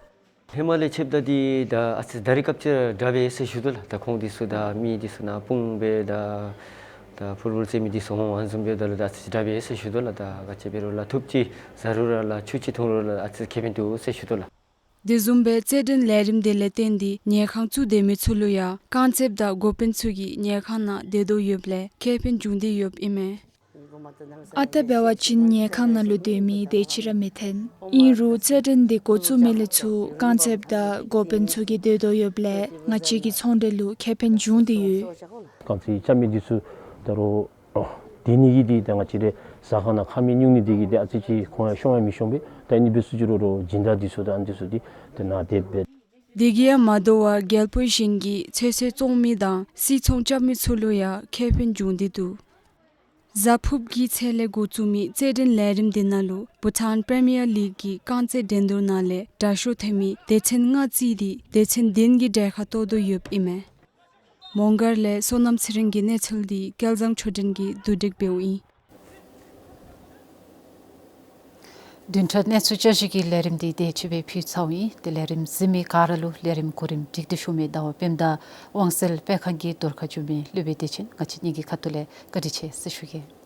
ཧེ་མ་ལས་ཕྱདཔ་ད་འདི་ད་ཨ་ཙི་ད་རིས་སྐབས་ཅིག་དྲག་པས་ཟེར་ཞུ་དོ་ལགས། ད་ཁོང་འདི་ཚུ་ད་མི་འདི་ཚུ་ནཱ་སྤུངས་སྦེ་ད་ད་ཕུར་བུ་རྩེད་མི་འདི་ཚུ་འོང་བཟུམ་སྦེ་ད་ལུ་ད་ཨ་ཙི་དྲག་པས་ཟེར་ཞུ་དོ་ལགས། ད་ག་ཅི་འབད་རུང་ལགས་ཐུགཔ་ཅིག་ཟ་རུང་ར་ལགས་ཆུ་ཅིག་འཐུང་རུང་ར་ལགས་ཨ་ཙི་ཁེ་ཕན་འདུག་ཟེར་ཞུ་དོ་ལགས། དེ་བཟུམ་སྦེ་རྩེད་འགྲན་ལས་རིམ་འདི་ལས་བརྟེན་ཏེ་ཉལ་ཁང་བཙུགས་སྡོད་མི་ཚུ་ལུ་ཡང་རྐང་རྩེདཔ་དང་འགོ་དཔོན་ཚུ་གིས་ཉལ་ཁང་ནང་སྡོད་དོ་ཡོདཔ་ལས་ཁེ་ཕན་འབྱུང་སྟེ་ཡོདཔ་ཨིན་མས། ཨ་རྟག་འབད་བ་ཅིན་ཉལ་ཁང་ནང་ལུ་སྡོད་མི་དེ་ཅིག་ར་མི་ཐོན། ཨིན་རུང་རྩེད་འགྲན་འདི་འགོ་བཙུགས་མི་ལས་ཚུར་རྐང་རྩེདཔ་དང་འགོ་དཔོན་ཚུ་གིས་སྡོད་དོ་ཡོདཔ་ལས་ང་བཅས་ཀྱི་ཚོང་འབྲེལ་ལུ་ཁེ་ཕན་འབྱུང་སྟེ་ཡོད། རྐང་རྩེད་རྐྱབ་མི་འདི་ཚུ་ད་རུང་སྡོད་ནི་གི་འདི་ད་ང་བཅས་རའི་ཟ་ཁང་ནང་ཁ་མི་ཉུང་ནི་འདི་གིས་ཏེ་ཨ་ཙི་ཅིག་ཁོང་ཡང་ཤོང་ཡང་མི་ཤོང་པས། ད་ཨ་ནི་འབད་ཚུགས་ཅི་རུང་རོགས་སྦྱིན་བདག་འདི་ཚུ་དང་ཨ་ནི་འདི་ཚུ་འདི་ཏེ་ནཱ་སྡོདཔ་སྦེ། དེ་གིས་ཡང་མ་དོ་བར་རྒྱལ་པོ་གཞན་གྱི་ཚོད་བསྲེ་བཙོང་མི་དང་སིལ་ཚོང་རྐྱབ་མི་ཚུ་ལུ་ཡང་ཁེ་ཕན་འབྱུང་སྟེ་འདུག། གཟའ་ཕུརཔ་གི་ཚེས་ལས་འགོ་བཙུགས་མི་རྩེད་འགྲན་ལས་རིམ་འདི་ནང་ལུ་བྷུ་ཊཱན་པི་རི་མི་ཡར་ལིག་གི་རྐང་རྩེད་འགྲན་བསྡུར་ནང་ལས་དྲག་ཤོས་ཐོན་མི་སྡེ་ཚན་ལྔ་རྩིས་ཏེ་སྡེ་ཚན་བདུན་གྱི་གྲལ་ཁར་གཏོགས་དོ་ཡོདཔ་ཨིན་མས། མོང་སྒར་ལས་བསོད་ནམས་ཚེ་རིང་གི་གནས་ཚུལ་འདི་སྐལ་བཟང་ཆོས་སྒྲོན་གྱིས་བསྡུ་སྒྲིག་འབདཝ་ཨིན། བདུན་ཕྲག་གནས་ཚུལ་བསྐྱར་ཞུ་གི་ལས་རིམ་འདི་དེ་ཅིག་སྦེ་ཕུལ་ཚརཝ་ཨིན། ཏེ་ལས་རིམ་གཟིགས་མི་ག་ར་ལུ་ལས་རིམ་གོ་རིམ་སྒྲིག་སྟེ་ཞུ་མི་ཟླ་བ་དཔལམོ་དང་དབང་གསལ་སྤེལ་ཁང་གི་རྡོར་ཁ་འཇུ་མི་སློབ་དཔོན་བདེ་ཆེན་ང་བཅས་གཉིས་ཀྱི་ཁ་ཐུག་ལས་བཀའ་དྲིན་ཆེ་ཟེར་ཞུ་གེ།